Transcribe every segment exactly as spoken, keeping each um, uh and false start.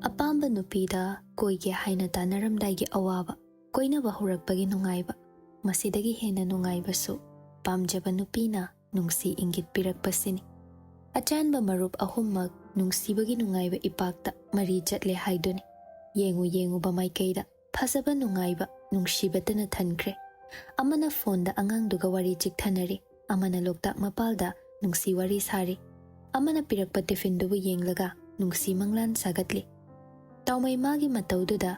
ꯑꯄꯥꯝꯕ ꯅꯨꯄꯤꯗ ꯀꯣꯏꯒꯦ ꯍꯥꯏꯅ ꯇꯥꯟꯅꯔꯝꯗꯥꯏꯒꯤ ꯑꯋꯥꯕ, ꯀꯣꯏꯅꯕ ꯍꯧꯔꯛꯄꯒꯤ ꯅꯨꯡꯉꯥꯏꯕ, ꯃꯁꯤꯗꯒꯤ ꯍꯦꯟꯅ ꯅꯨꯡꯉꯥꯏꯕꯁꯨ ꯄꯥꯝꯖꯕ ꯅꯨꯄꯤꯅ ꯅꯨꯡꯁꯤ ꯏꯪꯒꯤꯠ ꯄꯤꯔꯛꯄꯁꯤꯅꯤ꯫ ꯑꯆꯥꯟꯕ ꯃꯔꯨꯞ ꯑꯍꯨꯝꯃꯛ ꯅꯨꯡꯁꯤꯕꯒꯤ ꯅꯨꯡꯉꯥꯏꯕ ꯏꯄꯥꯛꯇ ꯃꯔꯤ ꯆꯠꯂꯦ ꯍꯥꯏꯗꯨꯅꯤ꯫ ꯌꯦꯡꯉꯨ ꯌꯦꯡꯉꯨꯕ ꯃꯥꯏꯀꯩꯗ ꯐꯖꯕ ꯅꯨꯡꯉꯥꯏꯕ ꯅꯨꯡꯁꯤꯕꯇꯅ ꯊꯟꯈ꯭ꯔꯦ꯫ ꯑꯃꯅ ꯐꯣꯟꯗ ꯑꯉꯥꯡꯗꯨꯒ ꯋꯥꯔꯤ ꯆꯤꯛꯊꯅꯔꯤ, ꯑꯃꯅ ꯂꯣꯛꯇꯥꯛ ꯃꯄꯥꯜꯗ ꯅꯨꯡꯁꯤ ꯋꯥꯔꯤ ꯁꯥꯔꯤ, ꯑꯃꯅ ꯄꯤꯔꯛꯄ ꯇꯤꯐꯤꯟꯗꯨꯕꯨ ꯌꯦꯡꯂꯒ ꯅꯨꯡꯁꯤ ꯃꯪꯂꯥꯟ ꯁꯥꯒꯠꯂꯤ꯫ ꯇꯥꯎꯃꯩ ꯃꯥꯒꯤ ꯃꯇꯧꯗꯨꯗ,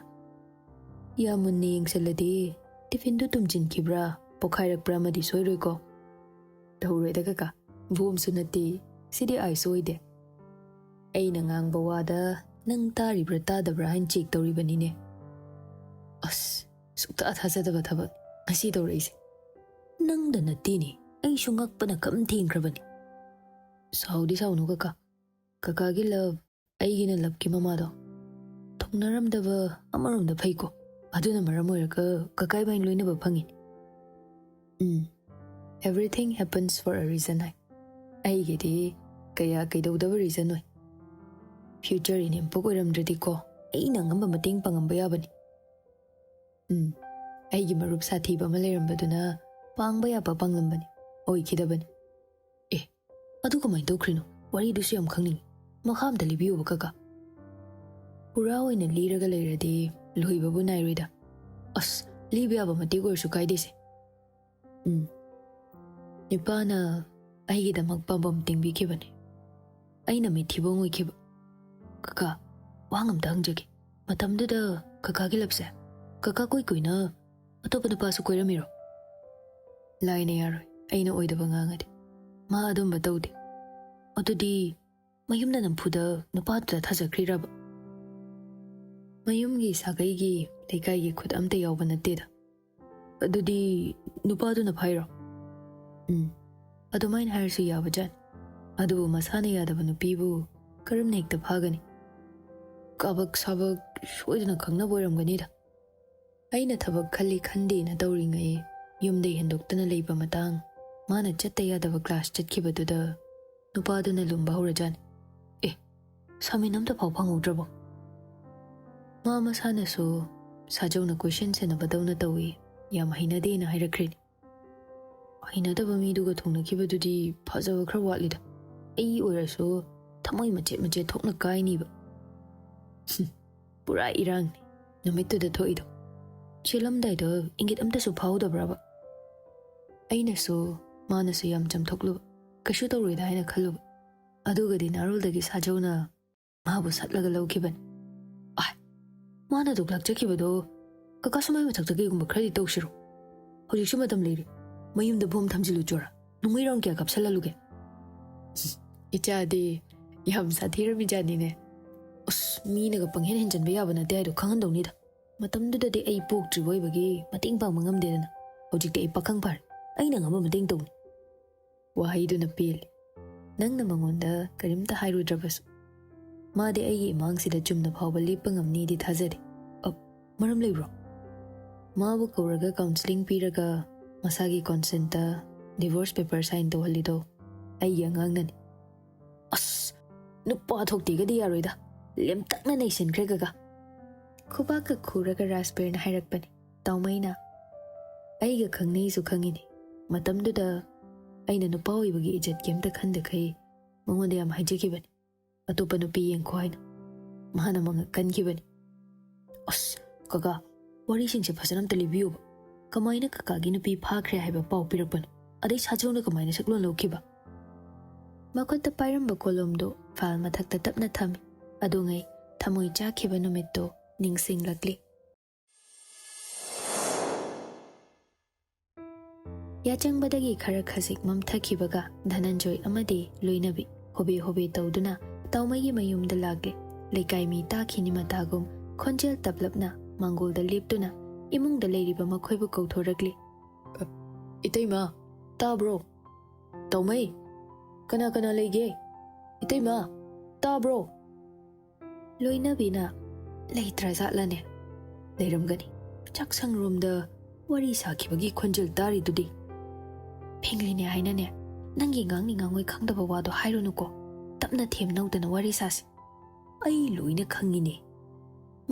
"ꯌꯥꯝ ꯃꯨꯟꯅ ꯌꯦꯡꯁꯤꯜꯂꯗꯤ ꯇꯤꯐꯤꯟꯗꯨ ꯇꯨꯝꯁꯤꯟꯈꯤꯕ꯭ꯔꯥ, ꯄꯣꯈꯥꯏꯔꯛꯄ꯭ꯔꯥ ꯑꯃꯗꯤ ꯁꯣꯏꯔꯣꯏꯀꯣ?" "ꯇꯧꯔꯣꯏꯗ ꯀꯀꯥ, ꯕꯣꯝꯁꯨ ꯅꯠꯇꯦ, ꯁꯤꯗꯤ ꯑꯥꯏꯁꯁꯨ ꯑꯣꯏꯗꯦ꯫ ꯑꯩꯅ ꯉꯥꯡꯕ ꯋꯥꯗ ꯅꯪ ꯇꯥꯔꯤꯕ꯭ꯔꯥ ꯇꯥꯗꯕ꯭ꯔꯥ ꯍꯥꯏꯅ ꯆꯦꯛ ꯇꯧꯔꯤꯕꯅꯤꯅꯦ꯫ ꯑꯁ, ꯁꯨꯛꯊꯥ ꯊꯥꯖꯗꯕ ꯊꯕꯛ ꯉꯁꯤ ꯇꯧꯔꯛꯏꯁꯦ꯫ ꯅꯪꯗ ꯅꯠꯇꯦꯅꯦ, ꯑꯩꯁꯨ ꯉꯛꯄꯅ ꯀꯝ ꯊꯦꯡꯈ꯭ꯔꯕꯅꯤ꯫ ꯁꯥꯎꯗꯤ ꯁꯥꯎꯅꯨ ꯀꯀꯥ, ꯀꯀꯥꯒꯤ ꯂꯞ, ꯑꯩꯒꯤꯅ ꯂꯞꯀꯤ ꯃꯃꯥꯗꯣ꯫ ꯊꯨꯡꯅꯔꯝꯗꯕ ꯑꯃꯔꯣꯝꯗ ꯐꯩꯀꯣ, ꯑꯗꯨꯅ ꯃꯔꯝ ꯑꯣꯏꯔꯒ ꯀꯀꯥ ꯏꯕꯥꯅꯤ ꯂꯣꯏꯅꯕ ꯐꯪꯉꯤꯅꯤ꯫ ꯎꯝ, everything happens for a reason ꯍꯥꯏ꯫ ꯑꯩꯒꯤꯗꯤ ꯀꯌꯥ ꯀꯩꯗꯧꯗꯕ ꯔꯤꯖꯟ ꯑꯣꯏ꯫ ꯐ꯭ꯌꯨꯆꯔ ꯏꯅꯦꯝꯄꯣꯛ ꯑꯣꯏꯔꯝꯗ꯭ꯔꯗꯤꯀꯣ, ꯑꯩꯅ ꯑꯉꯝꯕ ꯃꯇꯦꯡ ꯄꯥꯡꯉꯝꯕ ꯌꯥꯕꯅꯤ꯫ ꯎꯝ, ꯑꯩꯒꯤ ꯃꯔꯨꯞ ꯁꯥꯊꯤꯕ ꯑꯃ ꯂꯩꯔꯝꯕꯗꯨꯅ ꯄꯥꯡꯕ ꯌꯥꯕ ꯄꯥꯡꯂꯝꯕꯅꯤ, ꯑꯣꯏꯈꯤꯗꯕꯅꯤ꯫ ꯑꯦ, ꯑꯗꯨ ꯀꯃꯥꯏꯅ ꯇꯧꯈ꯭ꯔꯤꯅꯣ? ꯋꯥꯔꯤꯗꯨꯁꯨ ꯌꯥꯝ ꯈꯪꯅꯤꯡꯉꯤ꯫ ꯃꯈꯥ ꯑꯝꯇ ꯂꯤꯕꯤꯌꯣꯕ ꯀꯀꯥ꯫ ꯄꯨꯔꯥ ꯑꯣꯏꯅ ꯂꯤꯔꯒ ꯂꯩꯔꯗꯤ ꯂꯣꯏꯕꯕꯨ ꯅꯥꯏꯔꯣꯏꯗ꯫ ꯑꯁ, ꯂꯤꯕ ꯌꯥꯕ ꯃꯇꯦꯛ ꯑꯣꯏꯔꯁꯨ ꯀꯥꯏꯗꯦꯁꯦ꯫ ꯎꯝ, ꯅꯤꯄꯥꯅ ꯑꯩꯒꯤꯗꯃꯛ ꯄꯥꯝꯕꯣꯝ ꯇꯤꯡꯕꯤꯈꯤꯕꯅꯤ꯫ ꯑꯩꯅ ꯃꯤꯠꯊꯤꯕꯣꯡ ꯑꯣꯏꯈꯤꯕ꯫ ꯀꯀꯥ, ꯋꯥꯍꯪ ꯑꯝꯇ ꯍꯪꯖꯒꯦ꯫ ꯃꯇꯝꯗꯨꯗ ꯀꯀꯥꯒꯤ ꯂꯞꯁꯦ, ꯀꯀꯥ ꯀꯨꯏ ꯀꯨꯏꯅ ꯑꯇꯣꯞꯄ ꯅꯨꯄꯥꯁꯨ ꯀꯣꯏꯔꯝꯃꯤꯔꯣ? ꯂꯥꯏꯅ ꯌꯥꯔꯣꯏ, ꯑꯩꯅ ꯑꯣꯏꯗꯕ ꯉꯥꯡꯉꯗꯤ꯫ ꯃꯥ ꯑꯗꯨꯝꯕ ꯇꯧꯗꯦ꯫ ꯑꯗꯨꯗꯤ ꯃꯌꯨꯝꯗ ꯅꯝꯐꯨꯗ ꯅꯨꯄꯥꯗꯨꯗ ꯊꯥꯖꯈ꯭ꯔꯤꯔꯕ? ꯃꯌꯨꯝꯒꯤ ꯁꯥꯒꯩꯒꯤ, ꯂꯩꯀꯥꯏꯒꯤ ꯈꯨꯠ ꯑꯝꯇ ꯌꯥꯎꯕ ꯅꯠꯇꯦꯗ꯫ ꯑꯗꯨꯗꯤ ꯅꯨꯄꯥꯗꯨꯅ ꯐꯥꯏꯔꯣ? ꯎꯝ, ꯑꯗꯨꯃꯥꯏꯅ ꯍꯥꯏꯔꯁꯨ ꯌꯥꯕꯖꯥꯠꯅꯤ꯫ ꯑꯗꯨꯕꯨ ꯃꯁꯥꯅ ꯌꯥꯗꯕ ꯅꯨꯄꯤꯕꯨ ꯀꯔꯝꯅ ꯍꯦꯛꯇ ꯐꯥꯒꯅꯤ? ꯀꯥꯕꯛ ꯁꯥꯕꯛ ꯁꯣꯏꯗꯅ ꯈꯪꯅꯕ ꯑꯣꯏꯔꯝꯒꯅꯤꯗ꯫ ꯑꯩꯅ ꯊꯕꯛ ꯈꯜꯂꯤ ꯈꯟꯗꯦꯅ ꯇꯧꯔꯤꯉꯩ ꯌꯨꯝꯗꯩ ꯍꯦꯟꯗꯣꯛꯇꯅ ꯂꯩꯕ ꯃꯇꯥꯡ, ꯃꯥꯅ ꯆꯠꯇ ꯌꯥꯗꯕ ꯀ꯭ꯂꯥꯁ ꯆꯠꯈꯤꯕꯗꯨꯗ ꯅꯨꯄꯥꯗꯨꯅ ꯂꯨꯝꯕ ꯍꯧꯔꯖꯥꯠꯅꯤ꯫ "ꯑꯦ, ꯁꯥꯃꯤꯟ ꯑꯝꯇ ꯐꯥꯎ ꯐꯪꯍꯧꯗ꯭ꯔꯕꯣ? ꯃꯥ ꯃꯁꯥꯅꯁꯨ ꯁꯥꯖꯧꯅ ꯀꯣꯏꯁꯦꯟ ꯁꯦꯟꯅꯕꯗꯧꯅ ꯇꯧꯏ, ꯌꯥꯝ ꯍꯩꯅꯗꯦꯅ ꯍꯥꯏꯔꯛꯈ꯭ꯔꯤꯅꯤ꯫ ꯍꯩꯅꯗꯕ ꯃꯤꯗꯨꯒ ꯊꯨꯡꯅꯈꯤꯕꯗꯨꯗꯤ ꯐꯖꯕ ꯈꯔ ꯋꯥꯠꯂꯤꯗ꯫ ꯑꯩ ꯑꯣꯏꯔꯁꯨ ꯊꯃꯣꯏ ꯃꯆꯦꯠ ꯃꯆꯦꯠ ꯊꯣꯛꯅ ꯀꯥꯏꯅꯤꯕ꯫ ꯍꯨꯝ, ꯄꯨꯔꯥ ꯏꯔꯥꯡꯅꯤ ꯅꯨꯃꯤꯠꯇꯨꯗ ꯊꯣꯛꯏꯗꯣ꯫ ꯆꯦꯜꯂꯝꯗꯥꯏꯗ ꯏꯪꯒꯤꯠ ꯑꯝꯇꯁꯨ ꯐꯥꯎꯗꯕ꯭ꯔꯕ? ꯑꯩꯅꯁꯨ ꯃꯥꯅꯁꯨ ꯌꯥꯝ ꯆꯝꯊꯣꯛꯂꯨꯕ, ꯀꯩꯁꯨ ꯇꯧꯔꯣꯏꯗ ꯍꯥꯏꯅ ꯈꯜꯂꯨꯕ꯫ ꯑꯗꯨꯒꯗꯤ ꯅꯥꯔꯣꯜꯗꯒꯤ ꯁꯥꯖꯧꯅ ꯃꯥꯕꯨ ꯁꯠꯂꯒ ꯂꯧꯈꯤꯕꯅꯤ꯫ ꯑꯥꯏ, ꯃꯥꯅ ꯑꯗꯨꯛ ꯂꯥꯛꯆꯈꯤꯕꯗꯣ, ꯀꯀꯥ ꯁꯨꯃꯥꯏ ꯃꯊꯛꯇ ꯀꯩꯒꯨꯝꯕ ꯈꯔꯗꯤ ꯇꯧꯁꯤꯔꯣ? ꯍꯧꯖꯤꯛꯁꯨ ꯃꯇꯝ ꯂꯩꯔꯤ꯫ ꯃꯌꯨꯝꯗ ꯕꯣꯝ ꯊꯝꯖꯤꯜꯂꯨ ꯆꯣꯔꯥ꯫ ꯅꯣꯡꯃꯩ round ꯀꯌꯥ ꯀꯥꯞꯁꯜꯍꯜꯂꯨꯒꯦ? ꯏꯆꯥꯗꯤ ꯌꯥꯝ ꯁꯥꯊꯤꯔꯝꯃꯤꯖꯥꯠꯅꯤꯅꯦ꯫ ꯑꯁ, ꯃꯤꯅꯒ ꯄꯪꯍꯦꯟ ꯍꯦꯟꯖꯟꯕ ꯌꯥꯕ ꯅꯠꯇꯦ ꯍꯥꯏꯗꯣ ꯈꯪꯍꯟꯗꯧꯅꯤꯗ꯫ ꯃꯇꯝꯗꯨꯗꯗꯤ ꯑꯩ ꯄꯣꯛꯇ꯭ꯔꯤꯕ ꯑꯣꯏꯕꯒꯤ ꯃꯇꯦꯡ ꯄꯥꯡꯕ ꯉꯝꯗꯦꯗꯅ꯫ ꯍꯧꯖꯤꯛꯇꯤ ꯑꯩ ꯄꯥꯈꯪ ꯐꯥꯔꯦ꯫ ꯑꯩꯅ ꯉꯝꯕ ꯃꯇꯦꯡ ꯇꯧꯅꯤ꯫ ꯋꯥꯍꯩꯗꯨꯅ ꯄꯦꯜꯂꯤ꯫ ꯅꯪꯅ ꯃꯉꯣꯟꯗ ꯀꯔꯤꯝꯇ ꯍꯥꯏꯔꯨꯗ꯭ꯔꯕꯁꯨ, ꯃꯥꯗꯤ ꯑꯩꯒꯤ ꯏꯃꯥꯡꯁꯤꯗ ꯆꯨꯝꯅ ꯐꯥꯎꯕ ꯂꯦꯞꯄ ꯉꯝꯅꯤꯗꯤ ꯊꯥꯖꯗꯦ꯫ ꯑ, ꯃꯔꯝ ꯂꯩꯕ꯭ꯔꯣ? ꯃꯥꯕꯨ ꯀꯧꯔꯒ counselling ꯄꯤꯔꯒ ꯃꯁꯥꯒꯤ consentꯇ divorce paper sign ꯇꯧꯍꯜꯂꯤꯗꯣ ꯑꯩꯒꯤ ꯑꯉꯥꯡꯅꯅꯤ꯫ ꯑꯁ, ꯅꯨꯄꯥ ꯊꯣꯛꯇꯦꯒꯗꯤ ꯌꯥꯔꯣꯏꯗ꯫ ꯂꯦꯝꯇꯛꯅ ꯅꯩꯁꯤꯟꯈ꯭ꯔꯦ ꯀꯀꯥ꯫ ꯈꯨꯕꯥꯛꯀ ꯈꯨꯔꯒ ꯔꯥꯖꯕꯤꯔꯅ ꯍꯥꯏꯔꯛꯄꯅꯤ꯫ ꯇꯥꯎꯃꯩꯅ, "ꯑꯩꯒ ꯈꯪꯅꯩꯁꯨ ꯈꯪꯉꯤꯅꯤ꯫ ꯃꯇꯝꯗꯨꯗ ꯑꯩꯅ ꯅꯨꯄꯥ ꯑꯣꯏꯕꯒꯤ ꯏꯖꯠ ꯀꯩꯝꯇ ꯈꯟꯗꯈꯩ ꯃꯉꯣꯟꯗ ꯌꯥꯝ ꯍꯥꯏꯖꯈꯤꯕꯅꯤ, ꯑꯇꯣꯞꯄ ꯅꯨꯄꯤ ꯌꯦꯡꯈꯣ ꯍꯥꯏꯅ꯫ ꯃꯍꯥꯛꯅ ꯃꯉꯛ ꯀꯟꯈꯤꯕꯅꯤ꯫ ꯑꯁ, ꯀꯀꯥ, ꯋꯥꯔꯤꯁꯤꯡꯁꯦ ꯐꯖꯅ ꯑꯝꯇ ꯂꯤꯕꯤꯌꯨꯕ꯫ ꯀꯃꯥꯏꯅ ꯀꯀꯥꯒꯤ ꯅꯨꯄꯤ ꯐꯥꯈ꯭ꯔꯦ ꯍꯥꯏꯕ ꯄꯥꯎ ꯄꯤꯔꯛꯄꯅꯣ? ꯑꯗꯩ ꯁꯥꯖꯧꯅ ꯀꯃꯥꯏꯅ ꯁꯛꯂꯣꯟ ꯂꯧꯈꯤꯕ?" ꯃꯈꯨꯠꯇ ꯄꯥꯏꯔꯝꯕ ꯀꯣꯂꯣꯝꯗꯨ file ꯃꯊꯛꯇ ꯇꯞꯅ ꯊꯝꯃꯤ꯫ ꯑꯗꯨꯉꯩ ꯊꯃꯣꯏ ꯆꯥꯛꯈꯤꯕ ꯅꯨꯃꯤꯠꯇꯨ ꯅꯤꯡꯁꯤꯡꯂꯛꯂꯤ꯫ ꯌꯥꯆꯪꯕꯗꯒꯤ ꯈꯔ ꯈꯖꯤꯛ ꯃꯝꯊꯈꯤꯕꯒ ꯙꯅꯟꯖꯣꯏ ꯑꯃꯗꯤ ꯂꯣꯏꯅꯕꯤ ꯍꯣꯕꯦ ꯍꯣꯕꯦ ꯇꯧꯗꯨꯅ ꯇꯥꯎꯃꯩꯒꯤ ꯃꯌꯨꯝꯗ ꯂꯥꯛꯂꯦ꯫ ꯂꯩꯀꯥꯏ ꯃꯤ ꯇꯥꯈꯤꯅꯤ ꯃꯇꯥꯒꯨꯝ ꯈꯣꯟꯖꯦꯜ ꯇꯞꯂꯞꯅ ꯃꯥꯡꯒꯣꯜꯗ ꯂꯦꯞꯇꯨꯅ ꯏꯃꯨꯡꯗ ꯂꯩꯔꯤꯕ ꯃꯈꯣꯏꯕꯨ ꯀꯧꯊꯣꯔꯛꯂꯤ꯫ "ꯑ, ꯏꯇꯩꯃ, ꯇꯥꯕ꯭ꯔꯣ? ꯇꯥꯎꯃꯩ, ꯀꯅꯥ ꯀꯅꯥ ꯂꯩꯒꯦ? ꯏꯇꯩꯃ, ꯇꯥꯕ꯭ꯔꯣ?" ꯂꯣꯏꯅꯕꯤꯅ, "ꯂꯩꯇ꯭ꯔꯖꯥꯠꯂꯅꯦ?" "ꯂꯩꯔꯝꯒꯅꯤ꯫ ꯆꯥꯛꯁꯪꯔꯣꯝꯗ ꯋꯥꯔꯤ ꯁꯥꯈꯤꯕꯒꯤ ꯈꯣꯟꯖꯦꯜ ꯇꯥꯔꯤꯗꯨꯗꯤ꯫" "ꯐꯤꯡꯂꯤꯅꯦ ꯍꯥꯏꯅꯅꯦ, ꯅꯪꯒꯤ ꯉꯥꯡꯅꯤ ꯉꯥꯡꯉꯣꯏ ꯈꯪꯗꯕ ꯋꯥꯗꯣ ꯍꯥꯏꯔꯨꯅꯨꯀꯣ꯫ ꯇꯞꯅ ꯊꯦꯝ ꯅꯧꯗꯅ ꯋꯥꯔꯤ ꯁꯥꯁꯤ꯫" "ꯑꯩ ꯂꯣꯏꯅ ꯈꯪꯉꯤꯅꯦ꯫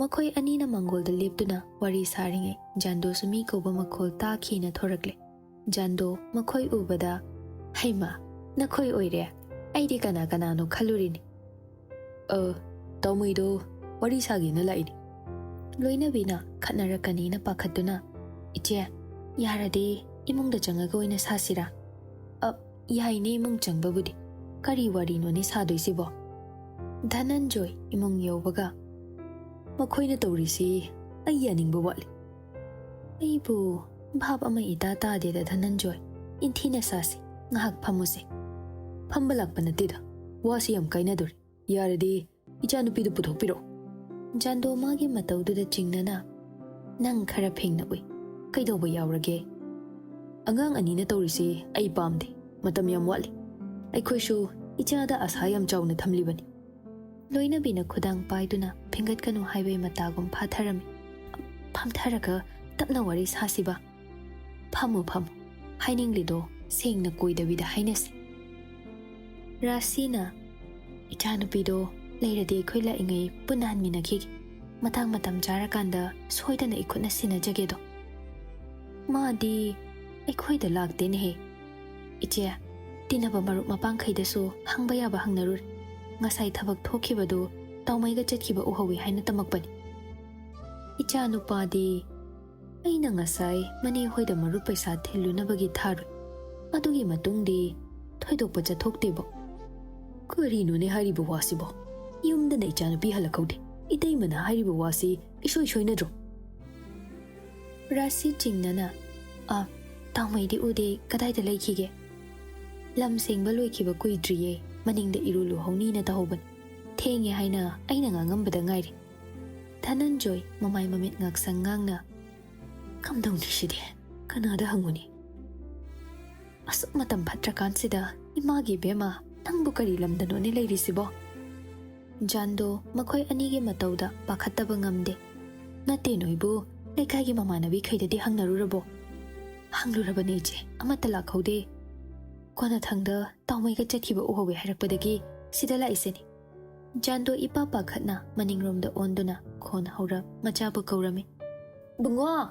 ꯃꯈꯣꯏ ꯑꯅꯤꯅ ꯃꯪꯒꯣꯜꯗ ꯂꯦꯞꯇꯨꯅ ꯋꯥꯔꯤ ꯁꯥꯔꯤꯉꯩ ꯖꯥꯟꯗꯣꯁꯨ ꯃꯤ ꯀꯧꯕ ꯃꯈꯣꯜ ꯇꯥꯈꯤꯅ ꯊꯣꯔꯛꯂꯦ꯫ ꯖꯥꯟꯗꯣ ꯃꯈꯣꯏ ꯎꯕꯗ, "ꯍꯩꯃꯥ, ꯅꯈꯣꯏ ꯑꯣꯏꯔꯦ? ꯑꯩꯗꯤ ꯀꯅꯥ ꯀꯅꯥꯅꯣ ꯈꯜꯂꯨꯔꯤꯅꯤ꯫" "ꯑ, ꯇꯥꯎꯃꯩꯗꯣ ꯋꯥꯔꯤ ꯁꯥꯒꯦꯅ ꯂꯥꯛꯏꯅꯤ꯫" ꯂꯣꯏꯅꯕꯤꯅ ꯈꯠꯅꯔꯛꯀꯅꯤꯅ ꯄꯥꯈꯠꯇꯨꯅ, "ꯏꯆꯦ, ꯌꯥꯔꯗꯤ ꯏꯃꯨꯡꯗ ꯆꯪꯉꯒ ꯑꯣꯏꯅ ꯁꯥꯁꯤꯔꯥ?" "ꯑ, ꯌꯥꯏꯅꯦ ꯏꯃꯨꯡ ꯆꯪꯕꯕꯨꯗꯤ꯫ ꯀꯔꯤ ꯋꯥꯔꯤꯅꯣꯅꯦ ꯁꯥꯗꯣꯏꯁꯤꯕꯣ?" ꯙꯅꯟꯖꯣꯏ ꯏꯃꯨꯡ ꯌꯧꯕꯒ, "ꯃꯈꯣꯏꯅ ꯇꯧꯔꯤꯁꯤ ꯑꯩ ꯌꯥꯅꯤꯡꯕ ꯋꯥꯠꯂꯤ꯫" "ꯑꯩꯕꯨ ꯚꯥꯞ ꯑꯃ ꯏꯇꯥ ꯇꯥꯗꯦꯗ ꯙꯅꯟꯖꯣꯏ꯫ ꯏꯟꯊꯤꯅ ꯁꯥꯁꯤ, ꯉꯥꯏꯍꯥꯛ ꯐꯝꯃꯨꯁꯦ꯫" "ꯐꯝꯕ ꯂꯥꯛꯄ ꯅꯠꯇꯦꯗ, ꯋꯥꯁꯤ ꯌꯥꯝ ꯀꯥꯏꯅꯗꯣꯔꯤ꯫ ꯌꯥꯔꯗꯤ ꯏꯆꯥꯅꯨꯄꯤꯗꯨ ꯄꯨꯊꯣꯛꯄꯤꯔꯛꯑꯣ꯫" ꯖꯥꯟꯗꯣ ꯃꯥꯒꯤ ꯃꯇꯧꯗꯨꯗ ꯆꯤꯡꯅꯅ, "ꯅꯪ ꯈꯔ ꯐꯦꯡꯅ ꯎꯏ꯫ ꯀꯩꯗꯧꯕ ꯌꯥꯎꯔꯒꯦ?" "ꯑꯉꯥꯡ ꯑꯅꯤꯅ ꯇꯧꯔꯤꯁꯤ ꯑꯩ ꯄꯥꯝꯗꯦ꯫ ꯃꯇꯝ ꯌꯥꯝ ꯋꯥꯠꯂꯤ꯫ ꯑꯩꯈꯣꯏꯁꯨ ꯏꯆꯥꯗ ꯑꯁꯥ ꯌꯥꯝ ꯆꯥꯎꯅ ꯊꯝꯂꯤꯕꯅꯤ꯫" ꯂꯣꯏꯅꯕꯤꯅ ꯈꯨꯗꯥꯡ ꯄꯥꯏꯗꯨꯅ ꯐꯦꯡꯒꯠꯀꯅꯨ ꯍꯥꯏꯕꯒꯤ ꯃꯇꯥꯒꯨꯝ ꯐꯥꯊꯔꯝꯃꯤ꯫ "ꯐꯝꯊꯔꯒ ꯇꯞꯅ ꯋꯥꯔꯤ ꯁꯥꯁꯤꯕ꯫" "ꯐꯝꯃꯨ, ꯐꯝꯃꯨ꯫ ꯍꯥꯏꯅꯤꯡꯂꯤꯗꯣ ꯁꯦꯡꯅ ꯀꯣꯏꯗꯕꯤꯗ ꯍꯥꯏꯅꯁꯤ꯫" ꯔꯥꯁꯤꯅ, "ꯏꯆꯥꯅꯨꯄꯤꯗꯣ ꯂꯩꯔꯗꯤ ꯑꯩꯈꯣꯏ ꯂꯥꯛꯏꯉꯩ ꯄꯨꯟꯅ ꯍꯟꯃꯤꯟꯅꯈꯤꯒꯦ꯫ ꯃꯇꯥꯡ ꯃꯇꯝ ꯆꯥꯔꯀꯥꯟꯗ ꯁꯣꯏꯗꯅ ꯏꯈꯨꯠꯅ ꯁꯤꯟꯅꯖꯒꯦꯗꯣ꯫" "ꯃꯥꯗꯤ ꯑꯩꯈꯣꯏꯗ ꯂꯥꯛꯇꯦꯅꯦꯍꯦ꯫" "ꯏꯆꯦ, ꯇꯤꯟꯅꯕ ꯃꯔꯨꯞ ꯃꯄꯥꯡꯈꯩꯗꯁꯨ ꯍꯪꯕ ꯌꯥꯕ ꯍꯪꯅꯔꯨꯔꯦ꯫ ꯉꯁꯥꯏ ꯊꯕꯛ ꯊꯣꯛꯈꯤꯕꯗꯨ ꯇꯥꯎꯃꯩꯒ ꯆꯠꯈꯤꯕ ꯎꯍꯧꯏ ꯍꯥꯏꯅ ꯇꯝꯃꯛꯄꯅꯤ꯫" "ꯏꯆꯥꯅꯨꯄꯥꯗꯤ ꯑꯩꯅ ꯉꯁꯥꯏ ꯃꯅꯦ ꯍꯣꯏꯗ ꯃꯔꯨꯞ ꯄꯩꯁꯥ ꯊꯤꯜꯂꯨꯅꯕꯒꯤ ꯊꯥꯔꯨꯏ꯫ ꯑꯗꯨꯒꯤ ꯃꯇꯨꯡꯗꯤ ꯊꯣꯏꯗꯣꯛꯄ ꯆꯠꯊꯣꯛꯇꯦꯕꯣ꯫" "ꯀꯔꯤꯅꯣꯅꯦ ꯍꯥꯏꯔꯤꯕ ꯋꯥꯁꯤꯕꯣ? ꯌꯨꯝꯗꯅ ꯏꯆꯥꯅꯨꯄꯤ ꯍꯜꯂꯛꯍꯧꯗꯦ꯫ ꯏꯇꯩꯃꯅ ꯍꯥꯏꯔꯤꯕ ꯋꯥꯁꯤ ꯏꯁꯣꯏ ꯁꯣꯏꯅꯗ꯭ꯔꯣ?" ꯔꯥꯁꯤ ꯆꯤꯡꯅꯅ, "ꯑ, ꯇꯥꯎꯃꯩꯗꯤ ꯎꯗꯦ, ꯀꯗꯥꯏꯗ ꯂꯩꯈꯤꯒꯦ?" "ꯂꯝ ꯁꯦꯡꯕ ꯂꯣꯏꯈꯤꯕ ꯀꯨꯏꯗ꯭ꯔꯤꯌꯦ, ꯃꯅꯤꯡꯗ ꯏꯔꯨ ꯂꯨꯍꯧꯅꯤꯅ ꯇꯧꯍꯧꯕꯅꯤ꯫ ꯊꯦꯡꯉꯦ ꯍꯥꯏꯅ ꯑꯩꯅ ꯉꯥꯡꯉꯝꯕꯗ ꯉꯥꯏꯔꯤ꯫" ꯙꯅꯟꯖꯣꯏ ꯃꯃꯥꯏ ꯃꯃꯤꯠ ꯉꯥꯛꯁꯪ ꯉꯥꯡꯅ, "ꯀꯝꯗꯧꯅꯤ ꯁꯤꯗꯤ? ꯀꯅꯥꯗ ꯍꯪꯉꯨꯅꯤ? ꯑꯁꯨꯛ ꯃꯇꯝ ꯐꯠꯇ꯭ꯔꯀꯥꯟꯁꯤꯗ ꯏꯃꯥꯒꯤ ꯏꯕꯦꯝꯃ, ꯅꯪꯕꯨ ꯀꯔꯤ ꯂꯝꯗꯅꯣꯅꯦ ꯂꯩꯔꯤꯁꯤꯕꯣ?" ꯖꯥꯟꯗꯣ ꯃꯈꯣꯏ ꯑꯅꯤꯒꯤ ꯃꯇꯧꯗ ꯄꯥꯈꯠꯇꯕ ꯉꯝꯗꯦ꯫ "ꯅꯠꯇꯦ ꯅꯣꯏꯕꯨ, ꯂꯩꯀꯥꯏꯒꯤ ꯃꯃꯥꯟꯅꯕꯤꯈꯩꯗꯗꯤ ꯍꯪꯅꯔꯨꯔꯕꯣ?" "ꯍꯪꯂꯨꯔꯕꯅꯦ ꯏꯆꯦ, ꯑꯃꯠꯇ ꯂꯥꯛꯍꯧꯗꯦ꯫ ꯀꯣꯟꯅꯊꯪꯗ ꯇꯥꯎꯃꯩꯒ ꯆꯠꯈꯤꯕ ꯎꯍꯧꯋꯦ ꯍꯥꯏꯔꯛꯄꯗꯒꯤ ꯁꯤꯗ ꯂꯥꯛꯏꯁꯤꯅꯤ꯫" ꯖꯥꯟꯗꯣ ꯏꯄꯥ ꯄꯥꯈꯠꯅ ꯃꯅꯤꯡꯔꯣꯝꯗ ꯑꯣꯟꯗꯨꯅ ꯈꯣꯟ ꯍꯧꯔ ꯃꯆꯥꯕꯨ ꯀꯧꯔꯝꯃꯤ꯫ "ꯏꯕꯨꯡꯉꯣ!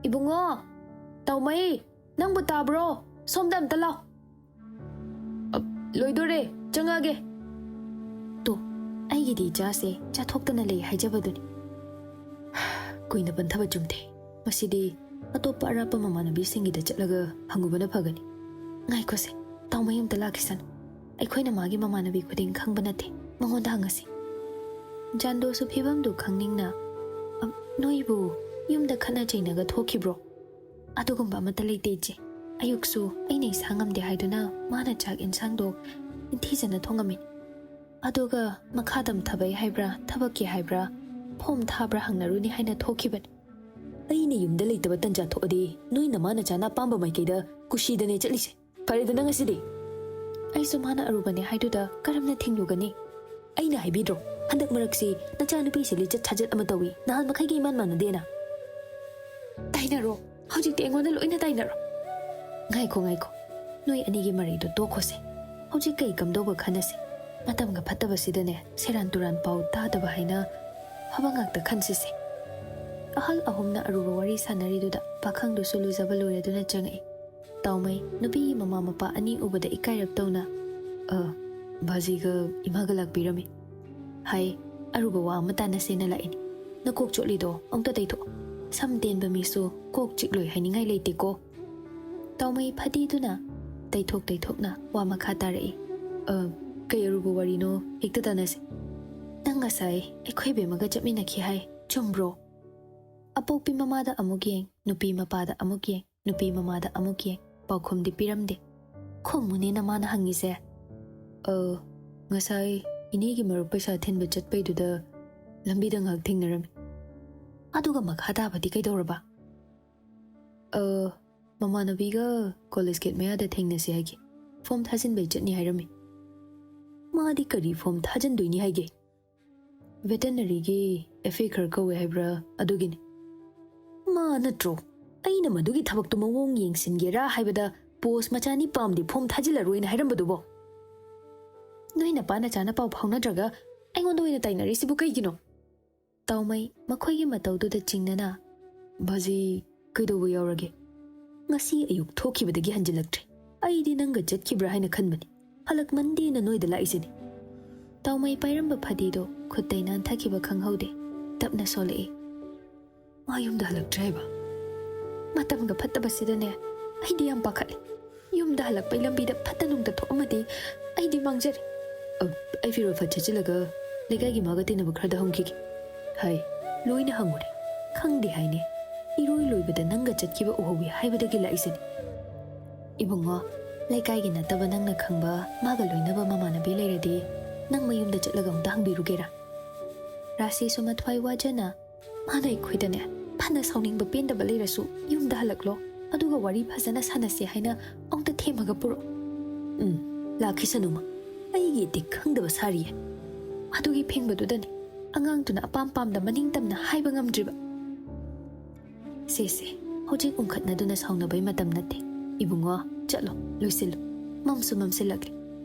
ꯏꯕꯨꯡꯉꯣ! ꯇꯥꯎꯃꯩ! ꯅꯪꯕꯨ ꯇꯥꯕ꯭ꯔꯣ? ꯁꯣꯝꯗ ꯑꯝꯇ ꯂꯥꯎ!" "ꯑ, ꯂꯣꯏꯗꯣꯔꯦ, ꯆꯪꯉꯛꯑꯒꯦ꯫" ꯇꯣ, ꯑꯩꯒꯤꯗꯤ ꯏꯆꯥꯁꯦ ꯆꯥꯊꯣꯛꯇꯅ ꯂꯩ ꯍꯥꯏꯖꯕꯗꯨꯅꯤ꯫ ꯀꯨꯏꯅ ꯄꯟꯊꯕ ꯆꯨꯝꯗꯦ꯫ ꯃꯁꯤꯗꯤ ꯑꯇꯣꯞꯄ ꯑꯔꯥꯞꯄ ꯃꯃꯥꯟꯅꯕꯤꯁꯤꯡꯒꯤꯗ ꯆꯠꯂꯒ ꯍꯪꯉꯨꯕꯅ ꯐꯒꯅꯤ꯫ ꯉꯥꯏꯈꯣꯁꯦ, ꯇꯥꯎꯃꯩ ꯑꯝꯇ ꯂꯥꯛꯈꯤꯁꯅꯨ꯫ ꯑꯩꯈꯣꯏꯅ ꯃꯥꯒꯤ ꯃꯃꯥꯟꯅꯕꯤ ꯈꯨꯗꯤꯡ ꯈꯪꯕ ꯅꯠꯇꯦ꯫ ꯃꯉꯣꯟꯗ ꯍꯪꯉꯁꯤ꯫ ꯖꯥꯟꯗꯣꯁꯨ ꯐꯤꯕꯝꯗꯨ ꯈꯪꯅꯤꯡꯅ, "ꯑ, ꯅꯣꯏꯕꯨ ꯌꯨꯝꯗ ꯈꯠꯅ ꯆꯩꯅꯒ ꯊꯣꯛꯈꯤꯕ꯭ꯔꯣ?" "ꯑꯗꯨꯒꯨꯝꯕ ꯑꯃꯠꯇ ꯂꯩꯇꯦ, ꯏꯆꯦ꯫ ꯑꯌꯨꯛꯁꯨ ꯑꯩꯅ ꯏꯁꯥ ꯉꯝꯗꯦ ꯍꯥꯏꯗꯨꯅ ꯃꯥꯅ ꯆꯥꯛ ꯏꯟꯁꯥꯡꯗꯣ ꯅꯤꯡꯊꯤꯖꯅ ꯊꯣꯡꯉꯝꯃꯤ꯫ ꯑꯗꯨꯒ ꯃꯈꯥ ꯇꯝꯊꯕꯩ ꯍꯥꯏꯕ꯭ꯔꯥ, ꯊꯕꯛꯀꯤ ꯍꯥꯏꯕ꯭ꯔꯥ, ꯐꯣꯝ ꯊꯥꯕ꯭ꯔꯥ ꯍꯪꯅꯔꯨꯅꯤ ꯍꯥꯏꯅ ꯊꯣꯛꯈꯤꯕꯅꯤ꯫" "ꯑꯩꯅ ꯌꯨꯝꯗ ꯂꯩꯇꯕ ꯇꯟꯖꯥ ꯊꯣꯛꯑꯗꯤ ꯅꯣꯏ ꯅꯃꯥ ꯅꯆꯥꯅ ꯑꯄꯥꯝꯕ ꯃꯥꯏꯀꯩꯗ ꯀꯨꯁꯤꯗꯅꯦ ꯆꯠꯂꯤꯁꯦ꯫ ꯐꯔꯦꯗꯅ ꯉꯁꯤꯗꯤ?" "ꯑꯩꯁꯨ ꯃꯥꯅ ꯑꯔꯨꯕꯅꯦ ꯍꯥꯏꯗꯨꯗ ꯀꯔꯝꯅ ꯊꯤꯡꯂꯨꯒꯅꯤ?" "ꯑꯩꯅ ꯍꯥꯏꯕꯤꯗ꯭ꯔꯣ, ꯍꯟꯗꯛ ꯃꯔꯛꯁꯤ ꯅꯆꯥꯅꯨꯄꯤꯁꯦ ꯂꯤꯆꯠ ꯁꯥꯖꯠ ꯑꯃ ꯇꯧꯏ, ꯅꯍꯥꯟ ꯃꯈꯩꯒ ꯏꯃꯥꯟ ꯃꯥꯟꯅꯗꯦꯅ?" "ꯇꯥꯏꯅꯔꯣ, ꯍꯧꯖꯤꯛꯇꯤ ꯑꯩꯉꯣꯟꯗ ꯂꯣꯏꯅ ꯇꯥꯏꯅꯔꯣ꯫" "ꯉꯥꯏꯈꯣ, ꯉꯥꯏꯈꯣ, ꯅꯣꯏ ꯑꯅꯤꯒꯤ ꯃꯔꯩꯗꯣ ꯇꯣꯛꯈꯣꯁꯦ꯫ ꯍꯧꯖꯤꯛ ꯀꯩ ꯀꯝꯗꯧꯕ ꯈꯟꯅꯁꯤ꯫ ꯃꯇꯝꯒ ꯐꯠꯇꯕꯁꯤꯗꯅꯦ ꯁꯦꯔꯥꯟ ꯇꯨꯔꯥꯟ ꯄꯥꯎ ꯇꯥꯗꯕ ꯍꯥꯏꯅ ꯐꯕ ꯉꯥꯛꯇ ꯈꯟꯁꯤꯁꯦ꯫" ꯑꯍꯜ ꯑꯍꯨꯝꯅ ꯑꯔꯨꯕ ꯋꯥꯔꯤ ꯁꯥꯟꯅꯔꯤꯗꯨꯗ ꯄꯥꯈꯪꯗꯨꯁꯨ ꯂꯨꯖꯕ ꯂꯣꯏꯔꯗꯨꯅ ꯆꯪꯉꯛꯏ꯫ ꯇꯥꯎꯃꯩ ꯅꯨꯄꯤꯒꯤ ꯃꯃꯥ ꯃꯄꯥ ꯑꯅꯤ ꯎꯕꯗ ꯏꯀꯥꯏꯔꯞ ꯇꯧꯅ, "ꯑ, ꯕꯥꯖꯤꯒ ꯏꯃꯥꯒ ꯂꯥꯛꯄꯤꯔꯝꯃꯤ꯫ ꯍꯥꯏ, ꯑꯔꯨꯕ ꯋꯥ ꯑꯃ ꯇꯥꯟꯅꯁꯦꯅ ꯂꯥꯛꯏꯅꯤ꯫ ꯅꯀꯣꯛ ꯆꯣꯠꯂꯤꯗꯣ ꯑꯃꯨꯛꯇ ꯇꯩꯊꯣꯛ꯫ ꯁꯝ ꯇꯦꯟꯕ ꯃꯤꯁꯨ ꯀꯣꯛ ꯆꯤꯛꯂꯣꯏ ꯍꯥꯏꯅꯤꯡꯉꯥꯏ ꯂꯩꯇꯦꯀꯣ꯫" ꯇꯥꯎꯃꯩ ꯐꯗꯤꯗꯨꯅ ꯇꯩꯊꯣꯛ ꯇꯩꯊꯣꯛꯅ ꯋꯥ ꯃꯈꯥ ꯇꯥꯔꯛꯏ꯫ "ꯑ, ꯀꯩ ꯑꯔꯨꯕ ꯋꯥꯔꯤꯅꯣ? ꯍꯦꯛꯇ ꯇꯥꯟꯅꯁꯦ꯫ ꯅꯪ ꯉꯁꯥꯏ ꯑꯩꯈꯣꯏ ꯕꯦꯝꯃꯒ ꯆꯠꯃꯤꯟꯅꯈꯤ ꯍꯥꯏ, ꯆꯨꯝꯕ꯭ꯔꯣ?" ꯑꯄꯣꯛꯄꯤ ꯃꯃꯥꯗ ꯑꯃꯨꯛ ꯌꯦꯡ, ꯅꯨꯄꯤ ꯃꯄꯥꯗ ꯑꯃꯨꯛ ꯌꯦꯡ, ꯅꯨꯄꯤ ꯃꯃꯥꯗ ꯑꯃꯨꯛ ꯌꯦꯡ, ꯄꯥꯎꯈꯨꯝꯗꯤ ꯄꯤꯔꯝꯗꯦ꯫ ꯈꯨꯝꯃꯨꯅꯦ ꯅꯃꯥꯅ ꯍꯪꯉꯤꯁꯦ꯫ "ꯑ, ꯉꯁꯥꯏ ꯏꯅꯦꯒꯤ ꯃꯔꯨꯞ ꯄꯩꯁꯥ ꯊꯤꯟꯕ ꯆꯠꯄꯩꯗꯨꯗ ꯂꯝꯕꯤꯗ ꯉꯥꯏꯍꯥꯛ ꯊꯦꯡꯅꯔꯝꯃꯤ꯫" "ꯑꯗꯨꯒ ꯃꯈꯥ ꯇꯥꯕꯗꯤ ꯀꯩꯗꯧꯔꯕ?" "ꯑ, ꯃꯃꯥꯟꯅꯕꯤꯒ ꯀꯣꯂꯦꯖ ꯒꯦꯠ ꯃꯌꯥꯗ ꯊꯦꯡꯅꯁꯤ ꯍꯥꯏꯒꯦ꯫ ꯐꯣꯝ ꯊꯥꯖꯤꯟꯕꯩ ꯆꯠꯅꯤ ꯍꯥꯏꯔꯝꯃꯤ꯫" "ꯃꯥꯗꯤ ꯀꯔꯤ ꯐꯣꯝ ꯊꯥꯖꯤꯟꯗꯣꯏꯅꯤ ꯍꯥꯏꯒꯦ?" "ꯚꯦꯇꯅꯔꯤꯒꯤ ꯑꯦꯐ ꯑꯦ ꯈꯔ ꯀꯧꯋꯦ ꯍꯥꯏꯕ꯭ꯔꯥ, ꯑꯗꯨꯒꯤꯅꯤ꯫" "ꯃꯥ ꯅꯠꯇ꯭ꯔꯣ ꯑꯩꯅ ꯃꯗꯨꯒꯤ ꯊꯕꯛꯇꯨ ꯃꯑꯣꯡ ꯌꯦꯡꯁꯤꯟꯒꯦꯔꯥ ꯍꯥꯏꯕꯗ ꯄꯣꯁ ꯃꯆꯥ ꯅꯤꯄꯥꯝꯗꯤ ꯐꯣꯝ ꯊꯥꯖꯤꯜꯂꯔꯣꯏꯅ ꯍꯥꯏꯔꯝꯕꯗꯨꯕꯣ?" ꯅꯣꯏ ꯅꯄꯥ ꯅꯆꯥꯅ ꯄꯥꯎ ꯐꯥꯎꯅꯗ꯭ꯔꯒ ꯑꯩꯉꯣꯟꯗ ꯑꯣꯏꯅ ꯇꯥꯏꯅꯔꯤꯁꯤꯕꯨ ꯀꯩꯒꯤꯅꯣ?" ꯇꯥꯎꯃꯩ ꯃꯈꯣꯏꯒꯤ ꯃꯇꯧꯗꯨꯗ ꯆꯤꯡꯅꯅ, "ꯚꯥꯖꯤ, ꯀꯩꯗꯧꯕ ꯌꯥꯎꯔꯒꯦ? ꯉꯁꯤ ꯑꯌꯨꯛ ꯊꯣꯛꯈꯤꯕꯗꯒꯤ ꯍꯟꯖꯤꯜꯂꯛꯇ꯭ꯔꯦ꯫ ꯑꯩꯗꯤ ꯅꯪꯒ ꯆꯠꯈꯤꯕ꯭ꯔꯥ ꯍꯥꯏꯅ ꯈꯟꯕꯅꯤ꯫ ꯍꯜꯂꯛꯃꯟꯗꯦꯅ ꯅꯣꯏꯗ ꯂꯥꯛꯏꯁꯤꯅꯤ꯫" ꯇꯥꯎꯃꯩ ꯄꯥꯏꯔꯝꯕ ꯐꯗꯤꯗꯣ ꯈꯨꯠꯇꯩ ꯅꯥꯟꯊꯈꯤꯕ ꯈꯪꯍꯧꯗꯦ꯫ ꯇꯞꯅ ꯁꯣꯜꯂꯛꯏ꯫ "ꯃꯥ ꯌꯨꯝꯗ ꯍꯜꯂꯛꯇ꯭ꯔꯦ ꯍꯥꯏꯕ? ꯃꯇꯝꯒ ꯐꯠꯇꯕꯁꯤꯗꯅꯦ, ꯑꯩꯗꯤ ꯌꯥꯝ ꯄꯥꯈꯠꯂꯦ꯫ ꯌꯨꯝꯗ ꯍꯜꯂꯛꯄꯩ ꯂꯝꯕꯤꯗ ꯐꯠꯇ ꯅꯨꯡꯗ ꯊꯣꯛꯑꯝꯃꯗꯤ ꯑꯩꯗꯤ ꯃꯥꯡꯖꯔꯦ꯫ ꯑ, ꯑꯩ ꯐꯤꯔꯣꯜ ꯐꯠ ꯁꯦꯠꯆꯤꯜꯂꯒ ꯂꯩꯀꯥꯏꯒꯤ ꯃꯥꯒ ꯇꯤꯟꯅꯕ ꯈꯔꯗ ꯍꯪꯈꯤꯒꯦ꯫ ꯍꯥꯏ, ꯂꯣꯏꯅ ꯍꯪꯉꯨꯔꯦ꯫ ꯈꯪꯗꯦ ꯍꯥꯏꯅꯦ꯫ ꯏꯔꯣꯏ ꯂꯣꯏꯕꯗ ꯅꯪꯒ ꯆꯠꯈꯤꯕ ꯎꯍꯧꯋꯤ ꯍꯥꯏꯕꯗꯒꯤ ꯂꯥꯛꯏꯁꯤꯅꯤ꯫" "ꯏꯕꯨꯡꯉꯣ, ꯂꯩꯀꯥꯏꯒꯤ ꯅꯠꯇꯕ ꯅꯪꯅ ꯈꯪꯕ ꯃꯥꯒ ꯂꯣꯏꯅꯕ ꯃꯃꯥꯟꯅꯕꯤ ꯂꯩꯔꯗꯤ ꯅꯪ ꯃꯌꯨꯝꯗ ꯆꯠꯂꯒ ꯑꯃꯨꯛꯇ ꯍꯪꯕꯤꯔꯨꯒꯦꯔꯥ?" ꯔꯥꯁꯤꯁꯨ ꯃꯊ꯭ꯋꯥꯏ ꯋꯥꯖꯅ, "ꯃꯥꯅ ꯑꯩꯈꯣꯏꯗꯅꯦ ꯐꯅ ꯁꯥꯎꯅꯤꯡꯕ ꯄꯦꯟꯗꯕ ꯂꯩꯔꯁꯨ ꯌꯨꯝꯗ ꯍꯜꯂꯛꯂꯣ, ꯑꯗꯨꯒ ꯋꯥꯔꯤ ꯐꯖꯅ ꯁꯥꯟꯅꯁꯦ ꯍꯥꯏꯅ ꯑꯃꯨꯛꯇ ꯊꯦꯝꯃꯒ ꯄꯨꯔꯛꯑꯣ꯫" "ꯎꯝ, ꯂꯥꯛꯈꯤꯁꯅꯨꯃ꯫ ꯑꯩꯒꯤ ꯏꯇꯤꯛ ꯈꯪꯗꯕ ꯁꯥꯔꯤꯌꯦ꯫" ꯑꯗꯨꯒꯤ ꯐꯦꯡꯕꯗꯨꯗꯅꯦ ꯑꯉꯥꯡꯗꯨꯅ ꯑꯄꯥꯝ ꯄꯥꯝꯗ ꯃꯅꯤꯡ ꯇꯝꯅ ꯍꯥꯏꯕ ꯉꯝꯗ꯭ꯔꯤꯕ꯫ "ꯁꯦ ꯁꯦ, ꯍꯧꯖꯤꯛ ꯎꯪꯈꯠꯅꯗꯨꯅ ꯁꯥꯎꯅꯕꯩ ꯃꯇꯝ ꯅꯠꯇꯦ꯫ ꯏꯕꯨꯡꯉꯣ, ꯆꯠꯂꯣ, ꯂꯣꯏꯁꯤꯜꯂꯨ꯫ ꯃꯝꯁꯨ ꯃꯝꯁꯤꯜꯂꯛꯂꯦ꯫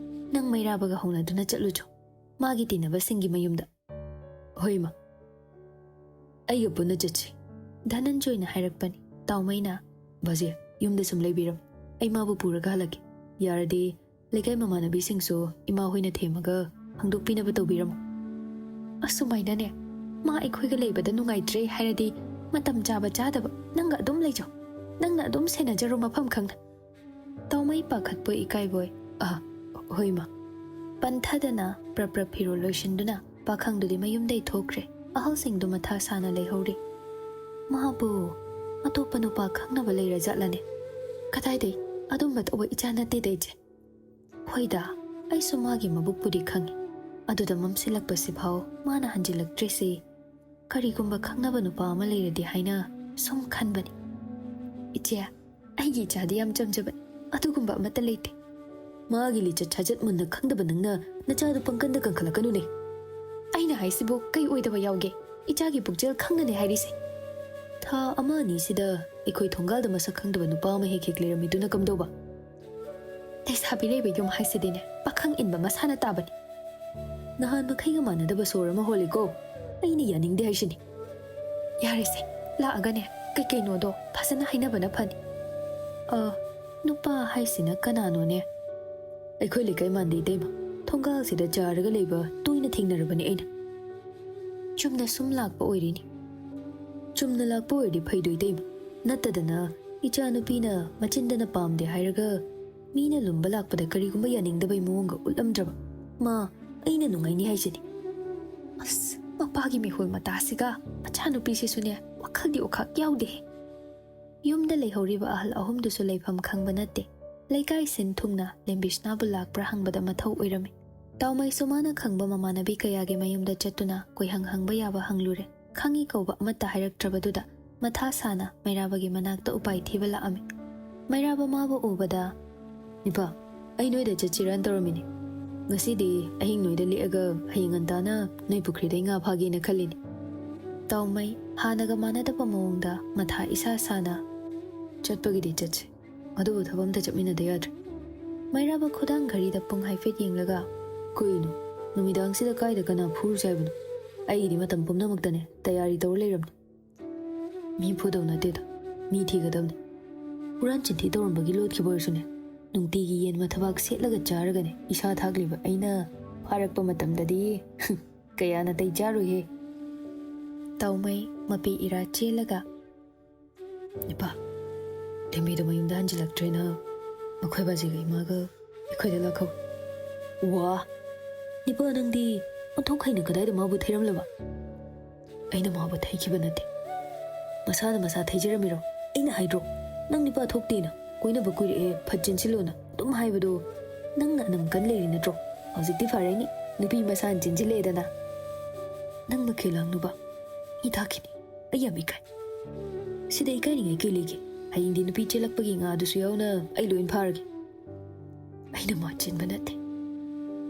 ꯅꯪ ꯃꯩꯔꯥꯕꯒ ꯍꯧꯅꯗꯨꯅ ꯆꯠꯂꯨꯆꯣ, ꯃꯥꯒꯤ ꯇꯤꯟꯅꯕꯁꯤꯡꯒꯤ ꯃꯌꯨꯝꯗ꯫" "ꯍꯣꯏ, ꯏꯃꯥ꯫ ꯑꯩꯒ ꯄꯨꯟꯅ ꯆꯠꯁꯤ꯫" ꯙꯅꯟꯖꯣꯏꯅ ꯍꯥꯏꯔꯛꯄꯅꯤ꯫ ꯇꯥꯎꯃꯩꯅ, "ꯕꯥꯖꯤ, ꯌꯨꯝꯗ ꯁꯨꯝ ꯂꯩꯕꯤꯔꯝꯃꯨ꯫ ꯑꯩ ꯃꯥꯕꯨ ꯄꯨꯔꯒ ꯍꯜꯂꯛꯀꯦ꯫ ꯌꯥꯔꯗꯤ ꯂꯩꯀꯥꯏ ꯃꯃꯥꯟꯅꯕꯤꯁꯤꯡꯁꯨ ꯏꯃꯥ ꯍꯣꯏꯅ ꯊꯦꯝꯃꯒ ꯍꯪꯗꯣꯛꯄꯤꯅꯕ ꯇꯧꯕꯤꯔꯝꯃꯨ꯫" "ꯑꯁꯨꯃꯥꯏꯅꯅꯦ, ꯃꯥ ꯑꯩꯈꯣꯏꯒ ꯂꯩꯕꯗ ꯅꯨꯡꯉꯥꯏꯇ꯭ꯔꯦ ꯍꯥꯏꯔꯗꯤ ꯃꯇꯝ ꯆꯥꯕ ꯆꯥꯗꯕ ꯅꯪꯒ ꯑꯗꯨꯝ ꯂꯩꯖꯧ꯫ ꯅꯪꯅ ꯑꯗꯨꯝ ꯁꯦꯟꯅꯖꯔꯣ ꯃꯐꯝ ꯈꯪꯅ꯫" ꯇꯥꯎꯃꯩ ꯄꯥꯈꯠꯄꯣꯏ ꯏꯀꯥꯏꯕꯣꯏ, "ꯑ, ꯍꯣꯏ, ꯏꯃꯥ꯫" ꯄꯟꯊꯗꯅ ꯄ꯭ꯔꯞ ꯄ꯭ꯔꯞ ꯐꯤꯔꯣꯜ ꯂꯣꯏꯁꯤꯟꯗꯨꯅ ꯄꯥꯈꯪꯗꯨꯗꯤ ꯃꯌꯨꯝꯗꯩ ꯊꯣꯛꯈ꯭ꯔꯦ꯫ ꯑꯍꯜꯁꯤꯡꯗꯨ ꯃꯊꯥ ꯁꯥꯅ ꯂꯩꯍꯧꯔꯤ꯫ "ꯃꯥꯕꯨ ꯑꯇꯣꯞꯄ ꯅꯨꯄꯥ ꯈꯪꯅꯕ ꯂꯩꯔꯖꯥꯠꯂꯅꯦ? ꯀꯗꯥꯏꯗꯩ? ꯑꯗꯨꯝꯕ ꯇꯧꯕ ꯏꯆꯥ ꯅꯠꯇꯦꯗ, ꯏꯆꯦ꯫" "ꯍꯣꯏꯗ, ꯑꯩꯁꯨ ꯃꯥꯒꯤ ꯃꯕꯨꯛꯄꯨꯗꯤ ꯈꯪꯉꯤ꯫ ꯑꯗꯨꯗ ꯃꯝꯁꯤꯜꯂꯛꯄꯁꯤꯐꯥꯎ ꯃꯥꯅ ꯍꯟꯖꯤꯜꯂꯛꯇ꯭ꯔꯤꯁꯤ ꯀꯔꯤꯒꯨꯝꯕ ꯈꯪꯅꯕ ꯅꯨꯄꯥ ꯑꯃ ꯂꯩꯔꯗꯤ ꯍꯥꯏꯅ ꯁꯨꯝ ꯈꯟꯕꯅꯤ꯫" "ꯏꯆꯦ, ꯑꯩꯒꯤ ꯏꯆꯥꯗꯤ ꯌꯥꯝ ꯆꯝꯖꯕꯅꯤ, ꯑꯗꯨꯒꯨꯝꯕ ꯑꯃꯠꯇ ꯂꯩꯇꯦ꯫" "ꯃꯥꯒꯤ ꯂꯤꯆꯠ ꯁꯥꯖꯠ ꯃꯨꯟꯅ ꯈꯪꯗꯕ ꯅꯪꯅ ꯅꯆꯥꯗꯨ ꯄꯪꯀꯟꯗ ꯀꯟꯈꯠꯂꯛꯀꯅꯨꯅꯦ꯫" "ꯑꯩꯅ ꯍꯥꯏꯁꯤꯕꯨ ꯀꯩ ꯑꯣꯏꯗꯕ ꯌꯥꯎꯒꯦ? ꯏꯆꯥꯒꯤ ꯄꯨꯛꯆꯦꯜ ꯈꯪꯅꯅꯦ ꯍꯥꯏꯔꯤꯁꯦ꯫ ꯊꯥ ꯑꯃ ꯑꯅꯤꯁꯤꯗ ꯑꯩꯈꯣꯏ ꯊꯣꯡꯒꯥꯜꯗ ꯃꯁꯛ ꯈꯪꯗꯕ ꯅꯨꯄꯥ ꯑꯃ ꯍꯦꯛ ꯍꯦꯛ ꯂꯩꯔꯝꯃꯤꯗꯨꯅ ꯀꯝꯗꯧꯕ?" ꯂꯩꯁꯥꯕꯤ ꯂꯩꯕ ꯌꯨꯝ ꯍꯥꯏꯁꯤꯗꯤꯅꯦ, ꯄꯥꯈꯪ ꯏꯟꯕ ꯃꯁꯥꯅ ꯇꯥꯕꯅꯤ꯫ ꯅꯍꯥꯟ ꯃꯈꯩꯒ ꯃꯥꯟꯅꯗꯕ ꯁꯣꯔ ꯑꯃ ꯍꯣꯜꯂꯤꯀꯣ꯫ ꯑꯩꯅ ꯌꯥꯅꯤꯡꯗꯦ ꯍꯥꯏꯁꯤꯅꯤ꯫ ꯌꯥꯔꯦꯁꯦ, ꯂꯥꯛꯑꯒꯅꯦ, ꯀꯩꯀꯩꯅꯣꯗꯣ ꯐꯖꯅ ꯍꯥꯏꯅꯕꯅ ꯐꯅꯤ꯫ ꯑ, ꯅꯨꯄꯥ ꯍꯥꯏꯁꯤꯅ ꯀꯅꯥꯅꯣꯅꯦ? ꯑꯩꯈꯣꯏ ꯂꯩꯀꯥꯏ ꯃꯥꯟꯗꯦ ꯏꯇꯩꯃ꯫ ꯊꯣꯡꯒꯥꯜꯁꯤꯗ ꯆꯥꯔꯒ ꯂꯩꯕ ꯇꯣꯏꯅ ꯊꯦꯡꯅꯔꯕꯅꯦ ꯑꯩꯅ꯫ ꯆꯨꯝꯅ ꯁꯨꯝ ꯂꯥꯛꯄ ꯑꯣꯏꯔꯤꯅꯤ꯫ ꯆꯨꯝꯅ ꯂꯥꯛꯄ ꯑꯣꯏꯔꯗꯤ ꯐꯩꯗꯣ ꯏꯇꯩꯃ꯫ ꯅꯠꯇꯗꯅ ꯏꯆꯥꯅꯨꯄꯤꯅ ꯃꯆꯤꯟꯗꯅ ꯄꯥꯝꯗꯦ ꯍꯥꯏꯔꯒ ꯃꯤꯅ ꯂꯨꯝꯕ ꯂꯥꯛꯄꯗ ꯀꯔꯤꯒꯨꯝꯕ ꯌꯥꯅꯤꯡꯗꯕꯩ ꯃꯑꯣꯡꯒ ꯎꯠꯂꯝꯗ꯭ꯔꯕ꯫ ꯃꯥ, ꯑꯩꯅ ꯅꯨꯡꯉꯥꯏꯅꯤ ꯍꯥꯏꯁꯤꯅꯤ꯫ ꯑꯁ, ꯃꯄꯥꯒꯤ ꯃꯤꯍꯨꯜ ꯃꯇꯥꯁꯤꯒ ꯃꯆꯥꯅꯨꯄꯤꯁꯤꯁꯨꯅꯦ, ꯋꯥꯈꯜꯗꯤ ꯋꯥꯈꯜ ꯌꯥꯎꯗꯦꯍꯦ꯫ ꯌꯨꯝꯗ ꯂꯩꯍꯧꯔꯤꯕ ꯑꯍꯜ ꯑꯍꯨꯝꯗꯨꯁꯨ ꯂꯩꯐꯝ ꯈꯪꯕ ꯅꯠꯇꯦ꯫ ꯂꯩꯀꯥꯏ ꯁꯤꯟ ꯊꯨꯡꯅ ꯂꯦꯝꯕꯤꯁꯅꯥꯕꯨ ꯂꯥꯛꯄ꯭ꯔꯥ ꯍꯪꯕꯗ ꯃꯊꯧ ꯑꯣꯏꯔꯝꯃꯤ꯫ ꯇꯥꯎꯃꯩꯁꯨ ꯃꯥꯅ ꯈꯪꯕ ꯃꯃꯥꯟꯅꯕꯤ ꯀꯌꯥꯒꯤ ꯃꯌꯨꯝꯗ ꯆꯠꯇꯨꯅ ꯀꯣꯏꯍꯪ ꯍꯪꯕ ꯌꯥꯕ ꯍꯪꯂꯨꯔꯦ꯫ ꯈꯪꯉꯤ ꯀꯧꯕ ꯑꯃꯠꯇ ꯍꯥꯏꯔꯛꯇ꯭ꯔꯕꯗꯨꯗ ꯃꯊꯥ ꯁꯥꯅ ꯃꯩꯔꯥꯕꯒꯤ ꯃꯅꯥꯛꯇ ꯎꯄꯥꯏ ꯊꯤꯕ ꯂꯥꯛꯑꯝꯃꯤ꯫ ꯃꯩꯔꯥꯕ ꯃꯥꯕꯨ ꯎꯕꯗ, "ꯅꯤꯄꯥ, ꯑꯩ ꯅꯣꯏꯗ ꯆꯠꯁꯤꯔꯥꯅ ꯇꯧꯔꯝꯃꯤꯅꯦ꯫ ꯉꯁꯤꯗꯤ ꯑꯍꯤꯡ ꯅꯣꯏꯗ ꯂꯦꯛꯑꯒ ꯍꯌꯦꯡ ꯉꯟꯇꯥꯅ ꯅꯣꯏ ꯄꯨꯈ꯭ꯔꯤꯗꯩ ꯉꯥ ꯐꯥꯒꯦꯅ ꯈꯜꯂꯤꯅꯦ꯫" ꯇꯥꯎꯃꯩ ꯍꯥꯟꯅꯒ ꯃꯥꯟꯅꯗꯕ ꯃꯑꯣꯡꯗ ꯃꯊꯥ ꯏꯁꯥ ꯁꯥꯅ, "ꯆꯠꯄꯒꯤꯗꯤ ꯆꯠꯁꯦ꯫ ꯑꯗꯨꯕꯨ ꯊꯕꯛ ꯑꯝꯇ ꯆꯠꯃꯤꯟꯅꯗ ꯌꯥꯗ꯭ꯔꯦ꯫" ꯃꯩꯔꯥꯕ ꯈꯨꯗꯥꯡ ꯘꯔꯤꯗ ꯄꯨꯡ ꯍꯥꯏꯐꯦꯠ ꯌꯦꯡꯂꯒ, "ꯀꯩꯅꯣ? ꯅꯨꯃꯤꯗꯥꯡꯁꯤꯗ ꯀꯥꯏꯗ ꯀꯅꯥ ꯐꯨꯔꯨꯁꯦ ꯍꯥꯏꯕꯅꯣ? ꯑꯩꯒꯤꯗꯤ ꯃꯇꯝ ꯄꯨꯝꯅꯃꯛꯇꯅꯦ ꯇꯌꯥꯔꯤ ꯇꯧꯔ ꯂꯩꯔꯕꯅꯤ꯫" "ꯃꯤ ꯐꯨꯗꯧ ꯅꯠꯇꯦꯗ, ꯃꯤ ꯊꯤꯒꯗꯕꯅꯤ꯫ ꯍꯨꯔꯥꯟ ꯆꯤꯟꯊꯤ ꯇꯧꯔꯝꯕꯒꯤ ꯂꯣꯠꯈꯤꯕ ꯑꯣꯏꯔꯁꯨꯅꯦ, ꯅꯨꯡꯇꯤꯒꯤ ꯌꯦꯟ ꯃꯊꯕꯥꯛ ꯁꯦꯠꯂꯒ ꯆꯥꯔꯒꯅꯦ ꯏꯁꯥ ꯊꯥꯛꯂꯤꯕ ꯑꯩꯅ ꯐꯥꯔꯛꯄ ꯃꯇꯝꯗꯗꯤ ꯀꯌꯥ ꯅꯥꯇꯩ ꯆꯥꯔꯣꯏꯍꯦ꯫" ꯇꯥꯎꯃꯩ ꯃꯄꯤ ꯏꯔꯥ ꯆꯦꯜꯂꯒ, "ꯅꯤꯄꯥ, ꯂꯦꯝꯕꯤꯗꯣ ꯃꯌꯨꯝꯗ ꯍꯟꯖꯤꯜꯂꯛꯇ꯭ꯔꯦꯅ ꯃꯈꯣꯏ ꯕꯥꯖꯤꯒ ꯏꯃꯥꯒ ꯑꯩꯈꯣꯏꯗ ꯂꯥꯛꯍꯧ꯫" "ꯋꯥ! ꯅꯤꯄꯥ, ꯅꯪꯗꯤ ꯑꯣꯟꯊꯣꯛ ꯍꯩꯅ ꯀꯗꯥꯏꯗ ꯃꯥꯕꯨ ꯊꯩꯔꯝꯂꯕ?" "ꯑꯩꯅ ꯃꯥꯕꯨ ꯊꯩꯈꯤꯕ ꯅꯠꯇꯦ꯫ ꯃꯁꯥꯅ ꯃꯁꯥ ꯊꯩꯖꯔꯝꯃꯤꯔꯣ? ꯑꯩꯅ ꯍꯥꯏꯗ꯭ꯔꯣ, ꯅꯪ ꯅꯤꯄꯥ ꯊꯣꯛꯇꯦꯅ, ꯀꯣꯏꯅꯕ ꯀꯨꯏꯔꯛꯑꯦ, ꯐꯠ ꯆꯦꯟꯁꯤꯜꯂꯣꯅ ꯑꯗꯨꯝ ꯍꯥꯏꯕꯗꯣ? ꯅꯪꯅ ꯑꯅꯝ ꯀꯟ ꯂꯩꯔꯤ ꯅꯠꯇ꯭ꯔꯣ? ꯍꯧꯖꯤꯛꯇꯤ ꯐꯔꯦꯅꯤ, ꯅꯨꯄꯤ ꯃꯁꯥꯅ ꯆꯦꯟꯁꯤꯜꯂꯛꯑꯦꯗꯅ꯫ ꯅꯪ ꯃꯈꯩ ꯂꯥꯡꯅꯨꯕ, ꯃꯤ ꯇꯥꯈꯤꯅꯤ꯫ ꯑꯩ ꯌꯥꯝ ꯏꯀꯥꯏ꯫ ꯁꯤꯗ ꯏꯀꯥꯏꯅꯤꯡꯉꯥꯏ ꯀꯩ ꯂꯩꯒꯦ? ꯍꯌꯦꯡꯗꯤ ꯅꯨꯄꯤ ꯆꯦꯜꯂꯛꯄꯒꯤ ꯉꯥꯗꯨꯁꯨ ꯌꯥꯎꯅ ꯑꯩ ꯂꯣꯏꯅ ꯐꯥꯔꯒꯦ꯫" "ꯑꯩꯅ ꯃꯥ ꯆꯦꯟꯕ ꯅꯠꯇꯦ,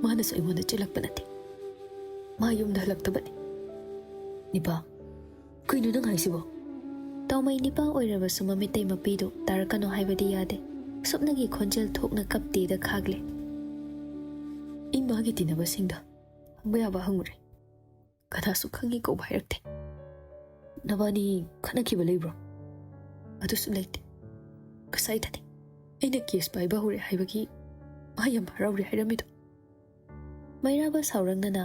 ꯃꯥꯅꯁꯨ ꯑꯩꯉꯣꯟꯗ ꯆꯦꯜꯂꯛꯄ ꯅꯠꯇꯦ꯫ ꯃꯥ ꯌꯨꯝꯗ ꯍꯜꯂꯛꯇꯕꯅꯤ꯫" "ꯅꯤꯄꯥ, ꯀꯩꯅꯣ ꯅꯪ ꯍꯥꯏꯁꯤꯕꯣ?" ꯇꯥꯎꯃꯩ ꯅꯤꯄꯥ ꯑꯣꯏꯔꯕꯁꯨ ꯃꯃꯤꯠꯇꯩ ꯃꯄꯤꯗꯨ ꯇꯥꯔꯛꯀꯅꯨ ꯍꯥꯏꯕꯗꯤ ꯌꯥꯗꯦ꯫ ꯁꯨꯞꯅꯒꯤ ꯈꯣꯟꯖꯦꯜ ꯊꯣꯛꯅ ꯀꯞꯇꯦꯗ ꯈꯥꯛꯂꯦ꯫ ꯑꯩ ꯃꯥꯒꯤ ꯇꯤꯟꯅꯕꯁꯤꯡꯗ ꯍꯪꯕ ꯌꯥꯕ ꯍꯪꯉꯨꯔꯦ꯫ ꯀꯅꯥꯁꯨ ꯈꯪꯉꯤ ꯀꯧꯕ ꯍꯥꯏꯔꯛꯇꯦ꯫ "ꯅꯕꯥꯅꯤ ꯈꯠꯅꯈꯤꯕ ꯂꯩꯕ꯭ꯔꯣ?" "ꯑꯗꯨꯁꯨ ꯂꯩꯇꯦ꯫ ꯉꯁꯥꯏꯗꯅꯤ ꯑꯩꯅ ꯀꯦꯁ ꯄꯥꯏꯕ ꯍꯧꯔꯦ ꯍꯥꯏꯕꯒꯤ ꯃꯥ ꯌꯥꯝ ꯍꯔꯥꯎꯔꯦ ꯍꯥꯏꯔꯝꯃꯤꯗꯣ꯫" ꯃꯩꯔꯥꯕ ꯁꯥꯎꯔꯪꯅꯅ,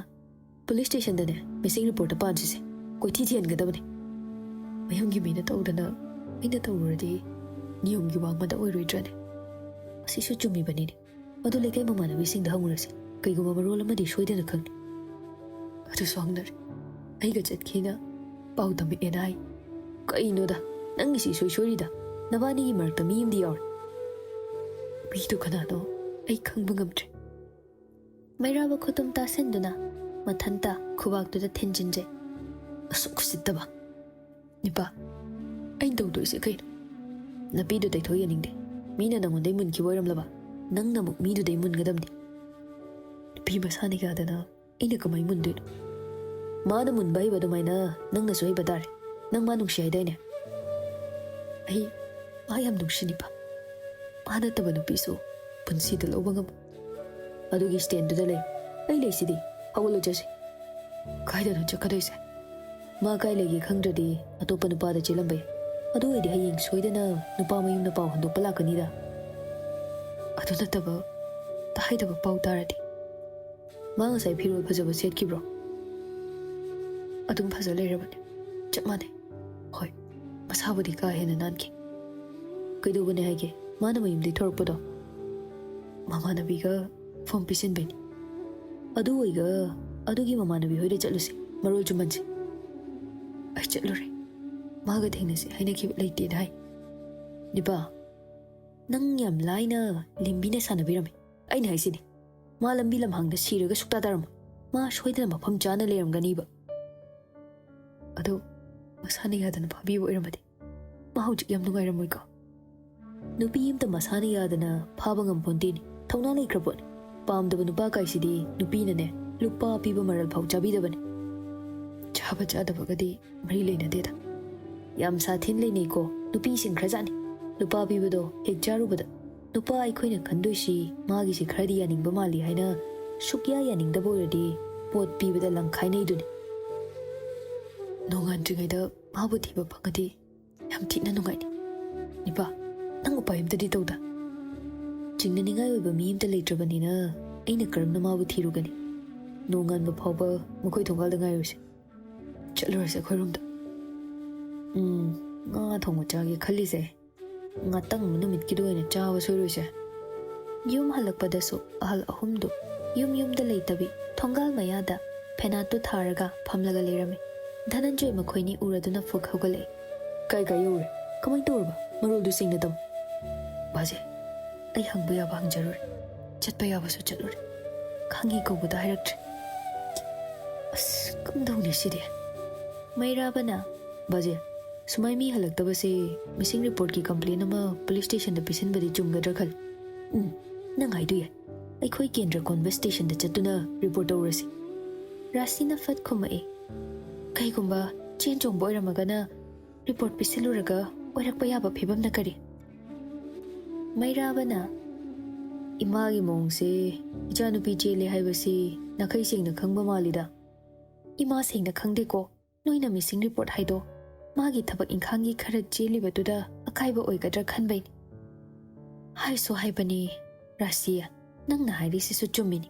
"ꯄꯨꯂꯤꯁ ꯁ꯭ꯇꯦꯁꯟꯗꯅꯦ ꯃꯤꯁꯤꯡ ꯔꯤꯄꯣꯔꯠꯇ ꯄꯥꯟꯁꯤꯁꯦ꯫ ꯀꯣꯏꯊꯤ ꯊꯤꯍꯟꯒꯗꯕꯅꯦ꯫ ꯃꯌꯨꯝꯒꯤ ꯃꯤꯅ ꯇꯧꯗꯅ ꯑꯩꯅ ꯇꯧꯔꯨꯔꯗꯤ ꯅꯤꯌꯣꯝꯒꯤ ꯋꯥꯡꯃꯗ ꯑꯣꯏꯔꯣꯏꯗ꯭ꯔꯅꯦ?" ꯑꯁꯤꯁꯨ ꯆꯨꯝꯃꯤꯕꯅꯤꯅꯦ꯫ ꯃꯗꯨ ꯂꯩꯀꯥꯏ ꯃꯃꯥꯟꯅꯕꯤꯁꯤꯡꯗ ꯍꯪꯉꯨꯔꯁꯤ꯫ ꯀꯩꯒꯨꯝꯕ ꯃꯔꯣꯜ ꯑꯃꯗꯤ ꯁꯣꯏꯗꯅ ꯈꯪꯅꯤ꯫ ꯑꯗꯨꯁꯨ ꯍꯪꯅꯔꯦ꯫ ꯑꯩꯒ ꯆꯠꯈꯤꯅ ꯄꯥꯎ ꯇꯝꯃꯛꯑꯦꯅ ꯍꯥꯏ꯫ ꯀꯩꯅꯣꯗ, ꯅꯪꯒꯤꯁꯤ ꯏꯁꯣꯏ ꯁꯣꯏꯔꯤꯗ꯫ ꯅꯕꯥꯅꯤꯒꯤ ꯃꯔꯛꯇ ꯃꯤ ꯑꯃꯗꯤ ꯌꯥꯎꯔꯦ꯫ ꯃꯤꯗꯨ ꯀꯅꯥꯅꯣ ꯑꯩ ꯈꯪꯕ ꯉꯝꯗ꯭ꯔꯦ꯫ ꯃꯩꯔꯥꯕ ꯈꯨꯇꯨꯝ ꯇꯥꯁꯟꯗꯨꯅ ꯃꯊꯟꯇ ꯈꯨꯕꯥꯛꯇꯨꯗ ꯊꯤꯟꯖꯤꯟꯖꯩ꯫ ꯑꯁꯨꯛ ꯎꯁꯤꯠꯇꯕ꯫ "ꯅꯤꯄꯥ, ꯑꯩꯅ ꯇꯧꯗꯣꯏꯁꯦ ꯀꯩꯅꯣ? ꯅꯨꯄꯤꯗꯨ ꯇꯩꯊꯣꯛ ꯌꯦꯡꯅꯤꯡꯗꯦ꯫ ꯃꯤꯅ ꯅꯪꯉꯣꯟꯗꯩ ꯃꯨꯟꯈꯤꯕ ꯑꯣꯏꯔꯝꯂꯕ ꯅꯪꯅ ꯑꯃꯨꯛ ꯃꯤꯗꯨꯗꯩ ꯃꯨꯟꯒꯗꯕꯅꯤ꯫ ꯅꯨꯄꯤ ꯃꯁꯥꯅ ꯌꯥꯗꯅ ꯑꯩꯅ ꯀꯃꯥꯏ ꯃꯨꯟꯗꯣꯏꯅꯣ? ꯃꯥꯅ ꯃꯨꯟꯕ ꯍꯩꯕ ꯑꯗꯨꯃꯥꯏꯅ ꯅꯪꯅꯁꯨ ꯍꯩꯕ ꯇꯥꯔꯦ꯫ ꯅꯪ ꯃꯥ ꯅꯨꯡꯁꯤ ꯍꯥꯏꯗꯥꯏꯅꯦ?" "ꯑꯩ ꯃꯥ ꯌꯥꯝ ꯅꯨꯡꯁꯤ, ꯅꯤꯄꯥ꯫ ꯃꯥ ꯅꯠꯇꯕ ꯅꯨꯄꯤꯁꯨ ꯄꯨꯟꯁꯤꯗ ꯂꯧꯕ ꯉꯝꯃꯣꯏ꯫ ꯑꯗꯨꯒꯤ ꯁ꯭ꯇꯦꯟꯗꯨꯗ ꯂꯩ꯫ ꯑꯩ ꯂꯩꯁꯤꯗꯤ꯫ ꯍꯧꯒꯠꯂꯣ ꯆꯠꯁꯤ꯫" "ꯀꯥꯏꯗꯅꯣ ꯆꯠꯀꯗꯣꯏꯁꯦ? ꯃꯥ ꯀꯥꯏ ꯂꯩꯒꯦ ꯈꯪꯗ꯭ꯔꯗꯤ ꯑꯇꯣꯞꯄ ꯅꯨꯄꯥꯗ ꯆꯦꯜꯂꯝꯕ ꯌꯥꯏ꯫ ꯑꯗꯨ ꯑꯣꯏꯔꯗꯤ ꯍꯌꯦꯡ ꯁꯣꯏꯗꯅ ꯅꯨꯄꯥ ꯃꯌꯨꯝꯅ ꯄꯥꯎ ꯍꯟꯗꯣꯛꯄ ꯂꯥꯛꯀꯅꯤꯗ꯫" "ꯑꯗꯨ ꯅꯠꯇꯕ ꯇꯥꯍꯩꯗꯕ ꯄꯥꯎ ꯇꯥꯔꯗꯤ?" "ꯃꯥ ꯉꯁꯥꯏ ꯐꯤꯔꯣꯜ ꯐꯖꯕ ꯁꯦꯠꯈꯤꯕ꯭ꯔꯣ?" "ꯑꯗꯨꯝ ꯐꯖ ꯂꯩꯔꯕꯅꯦ꯫ ꯆꯞ ꯃꯥꯟꯅꯩ꯫ ꯍꯣꯏ, ꯃꯁꯥꯕꯨꯗꯤ ꯀꯥ ꯍꯦꯟꯅ ꯅꯥꯟꯈꯤ꯫" "ꯀꯩꯗꯧꯕꯅꯦ ꯍꯥꯏꯒꯦ? ꯃꯥꯅ ꯃꯌꯨꯝꯗꯩ ꯊꯣꯔꯛꯄꯗꯣ?" "ꯃꯃꯥꯟꯅꯕꯤꯒ ꯐꯣꯝ ꯄꯤꯁꯤꯟꯕꯩꯅꯤ꯫" "ꯑꯗꯨ ꯑꯣꯏꯒ ꯑꯗꯨꯒꯤ ꯃꯃꯥꯟꯅꯕꯤ ꯍꯣꯏꯗ ꯆꯠꯂꯨꯁꯤ, ꯃꯔꯣꯜ ꯆꯨꯝꯍꯟꯁꯤ꯫" "ꯑꯩ ꯆꯠꯂꯨꯔꯦ꯫ ꯃꯥꯒ ꯊꯦꯡꯅꯁꯤ ꯍꯥꯏꯅꯈꯤꯕ ꯂꯩꯇꯦꯅ ꯍꯥꯏ꯫" "ꯅꯤꯄꯥ, ꯅꯪ ꯌꯥꯝ ꯂꯥꯏꯅ ꯂꯤꯝꯕꯤꯅ ꯁꯥꯟꯅꯕꯤꯔꯝꯃꯦ꯫ ꯑꯩꯅ ꯍꯥꯏꯁꯤꯅꯤ, ꯃꯥ ꯂꯝꯕꯤ ꯂꯝꯍꯥꯡꯗ ꯁꯤꯔꯒ ꯁꯨꯛꯇꯥ ꯇꯥꯔꯝꯃꯣꯏ꯫ ꯃꯥ ꯁꯣꯏꯗꯅ ꯃꯐꯝ ꯆꯥꯅ ꯂꯩꯔꯝꯒꯅꯤꯕ꯫" "ꯑꯗꯣ ꯃꯁꯥꯅ ꯌꯥꯗꯅ ꯐꯥꯕꯤꯕ ꯑꯣꯏꯔꯝꯃꯗꯤ ꯃꯥ ꯍꯧꯖꯤꯛ ꯌꯥꯝ ꯅꯨꯡꯉꯥꯏꯔꯝꯃꯣꯏꯀꯣ?" "ꯅꯨꯄꯤ ꯑꯃꯇ ꯃꯁꯥꯅ ꯌꯥꯗꯅ ꯐꯥꯕ ꯉꯝꯄꯣꯟꯇꯦꯅꯦ꯫ ꯊꯧꯅꯥ ꯂꯩꯈ꯭ꯔ ꯄꯣꯠꯅꯤ꯫ ꯄꯥꯝꯗꯕ ꯅꯨꯄꯥ ꯀꯥꯏꯁꯤꯗꯤ ꯅꯨꯄꯤꯅꯅꯦ ꯂꯨꯄꯥ ꯄꯤꯕ ꯃꯔꯜ ꯐꯥꯎ ꯆꯥꯕꯤꯗꯕꯅꯤ꯫ ꯆꯥꯕ ꯆꯥꯗꯕꯒꯗꯤ ꯃꯔꯤ ꯂꯩꯅꯗꯦꯗ꯫ ꯌꯥꯝ ꯁꯥꯊꯤꯅ ꯂꯩꯅꯩꯀꯣ ꯅꯨꯄꯤꯁꯤꯡ ꯈꯔꯖꯥꯠꯅꯤ꯫ ꯂꯨꯄꯥ ꯄꯤꯕꯗꯣ ꯍꯦꯛ ꯆꯥꯔꯨꯕꯗ ꯅꯨꯄꯥ ꯑꯩꯈꯣꯏꯅ ꯈꯟꯗꯣꯏꯁꯤ ꯃꯥꯒꯤꯁꯤ ꯈꯔꯗꯤ ꯌꯥꯅꯤꯡꯕ ꯃꯥꯜꯂꯤ ꯍꯥꯏꯅ ꯁꯨꯛꯌꯥ ꯌꯥꯅꯤꯡꯗꯕ ꯑꯣꯏꯔꯗꯤ ꯄꯣꯠ ꯄꯤꯕꯗ ꯂꯪꯈꯥꯏꯅꯩꯗꯨꯅꯤ꯫ ꯅꯣꯡꯉꯥꯟꯗ꯭ꯔꯤꯉꯩꯗ ꯃꯥꯕꯨ ꯊꯤꯕ ꯐꯪꯉꯗꯤ ꯌꯥꯝ ꯊꯤꯅ ꯅꯨꯡꯉꯥꯏꯅꯤ꯫ ꯅꯤꯄꯥ, ꯅꯪ ꯎꯄꯥꯏ ꯑꯝꯇꯗꯤ ꯇꯧꯗ꯫ ꯆꯤꯡꯅꯅꯤꯡꯉꯥꯏ ꯑꯣꯏꯕ ꯃꯤ ꯑꯝꯇ ꯂꯩꯇ꯭ꯔꯕꯅꯤꯅ ꯑꯩꯅ ꯀꯔꯝꯅ ꯃꯥꯕꯨ ꯊꯤꯔꯨꯒꯅꯤ? ꯅꯣꯡꯉꯥꯟꯕ ꯐꯥꯎꯕ ꯃꯈꯣꯏ ꯊꯣꯡꯒꯥꯜꯗ ꯉꯥꯏꯔꯨꯁꯦ꯫ ꯆꯠꯂꯨꯔꯁꯦ ꯑꯩꯈꯣꯏꯔꯣꯝꯗ꯫ ꯎꯝ, ꯉꯥ ꯊꯣꯡꯕ ꯆꯥꯒꯦ ꯈꯜꯂꯤꯁꯦ ꯉꯥꯇꯪ ꯅꯨꯃꯤꯠꯀꯤꯗ ꯑꯣꯏꯅ ꯆꯥꯕ ꯁꯣꯏꯔꯣꯏꯁꯦ꯫ ꯌꯨꯝ ꯍꯜꯂꯛꯄꯗꯁꯨ ꯑꯍꯜ ꯑꯍꯨꯝꯗꯨ ꯌꯨꯝ ꯌꯨꯝꯗ ꯂꯩꯇꯕꯤ ꯊꯣꯡꯒꯥꯜ ꯃꯌꯥꯗ ꯐꯦꯅꯥꯠꯇꯨ ꯊꯥꯔꯒ ꯐꯝꯂꯒ ꯂꯩꯔꯝꯃꯤ꯫ ꯙꯅꯟꯖꯣꯏ ꯃꯈꯣꯏꯅꯤ ꯎꯔꯗꯨꯅ ꯐꯨꯛ ꯍꯧꯒꯠꯂꯛꯏ꯫ "ꯀꯥꯏ ꯀꯥꯏ ꯌꯧꯔꯦ? ꯀꯃꯥꯏ ꯇꯧꯔꯕ? ꯃꯔꯣꯜꯗꯨ ꯁꯦꯡꯅ ꯇꯝꯃꯨ꯫" "ꯕꯥꯖꯦ, ꯑꯩ ꯍꯪꯕ ꯌꯥꯕ ꯍꯪꯖꯔꯨꯔꯦ, ꯆꯠꯄ ꯌꯥꯕꯁꯨ ꯆꯠꯂꯨꯔꯦ, ꯈꯪꯉꯤ ꯀꯧꯕꯗ ꯍꯥꯏꯔꯛꯇ꯭ꯔꯦ꯫ ꯑꯁ, ꯀꯝꯗꯧꯅꯤ ꯁꯤꯗꯤ?" ꯃꯩꯔꯥꯕꯅ, "ꯕꯥꯖꯦ, ꯁꯨꯃꯥꯏ ꯃꯤ ꯍꯜꯂꯛꯇꯕꯁꯦ ꯃꯤꯁꯤꯡ ꯔꯤꯄꯣꯔꯠꯀꯤ ꯀꯝꯄ꯭ꯂꯦꯟ ꯑꯃ ꯄꯨꯂꯤꯁ ꯁ꯭ꯇꯦꯁꯟꯗ ꯄꯤꯁꯤꯟꯕꯗꯤ ꯆꯨꯝꯒꯗ꯭ꯔꯥ ꯈꯜꯂꯤ꯫" "ꯎꯝ, ꯅꯪ ꯍꯥꯏꯗꯣ ꯌꯥꯏ꯫ ꯑꯩꯈꯣꯏ ꯀꯦꯟꯗ꯭ꯔ ꯀꯣꯟꯕ ꯁ꯭ꯇꯦꯁꯟꯗ ꯆꯠꯇꯨꯅ ꯔꯤꯄꯣꯔꯠ ꯇꯧꯔꯨꯔꯁꯤ꯫" ꯔꯥꯁꯤꯅ ꯐꯠ ꯈꯨꯝꯃꯛꯏ꯫ "ꯀꯩꯒꯨꯝꯕ ꯆꯦꯟ ꯆꯣꯡꯕ ꯑꯣꯏꯔꯝꯃꯒꯅ ꯔꯤꯄꯣꯔꯠ ꯄꯤꯁꯤꯜꯂꯨꯔꯒ ꯑꯣꯏꯔꯛꯄ ꯌꯥꯕ ꯐꯤꯕꯝꯅ ꯀꯔꯤ?" ꯃꯩꯔꯥꯕꯅ, "ꯏꯃꯥꯒꯤ ꯃꯑꯣꯡꯁꯦ, ꯏꯆꯥꯅꯨꯄꯤ ꯆꯦꯜꯂꯦ ꯍꯥꯏꯕꯁꯤ ꯅꯥꯈꯩ ꯁꯦꯡꯅ ꯈꯪꯕ ꯃꯥꯜꯂꯤꯗ꯫" "ꯏꯃꯥ ꯁꯦꯡꯅ ꯈꯪꯗꯦꯀꯣ꯫ ꯅꯣꯏꯅ ꯃꯤꯁꯤꯡ ꯔꯤꯄꯣꯔꯠ ꯍꯥꯏꯗꯣ ꯃꯥꯒꯤ ꯊꯕꯛ ꯏꯪꯈꯥꯡꯒꯤ ꯈꯔ ꯆꯦꯜꯂꯤꯕꯗꯨꯗ ꯑꯀꯥꯏꯕ ꯑꯣꯏꯒꯗ꯭ꯔꯥ ꯈꯟꯕꯩꯅꯤ꯫" "ꯍꯥꯏꯁꯨ ꯍꯥꯏꯕꯅꯤ ꯔꯥꯁꯤ, ꯅꯪꯅ ꯍꯥꯏꯔꯤꯁꯤꯁꯨ ꯆꯨꯝꯃꯤꯅꯤ꯫"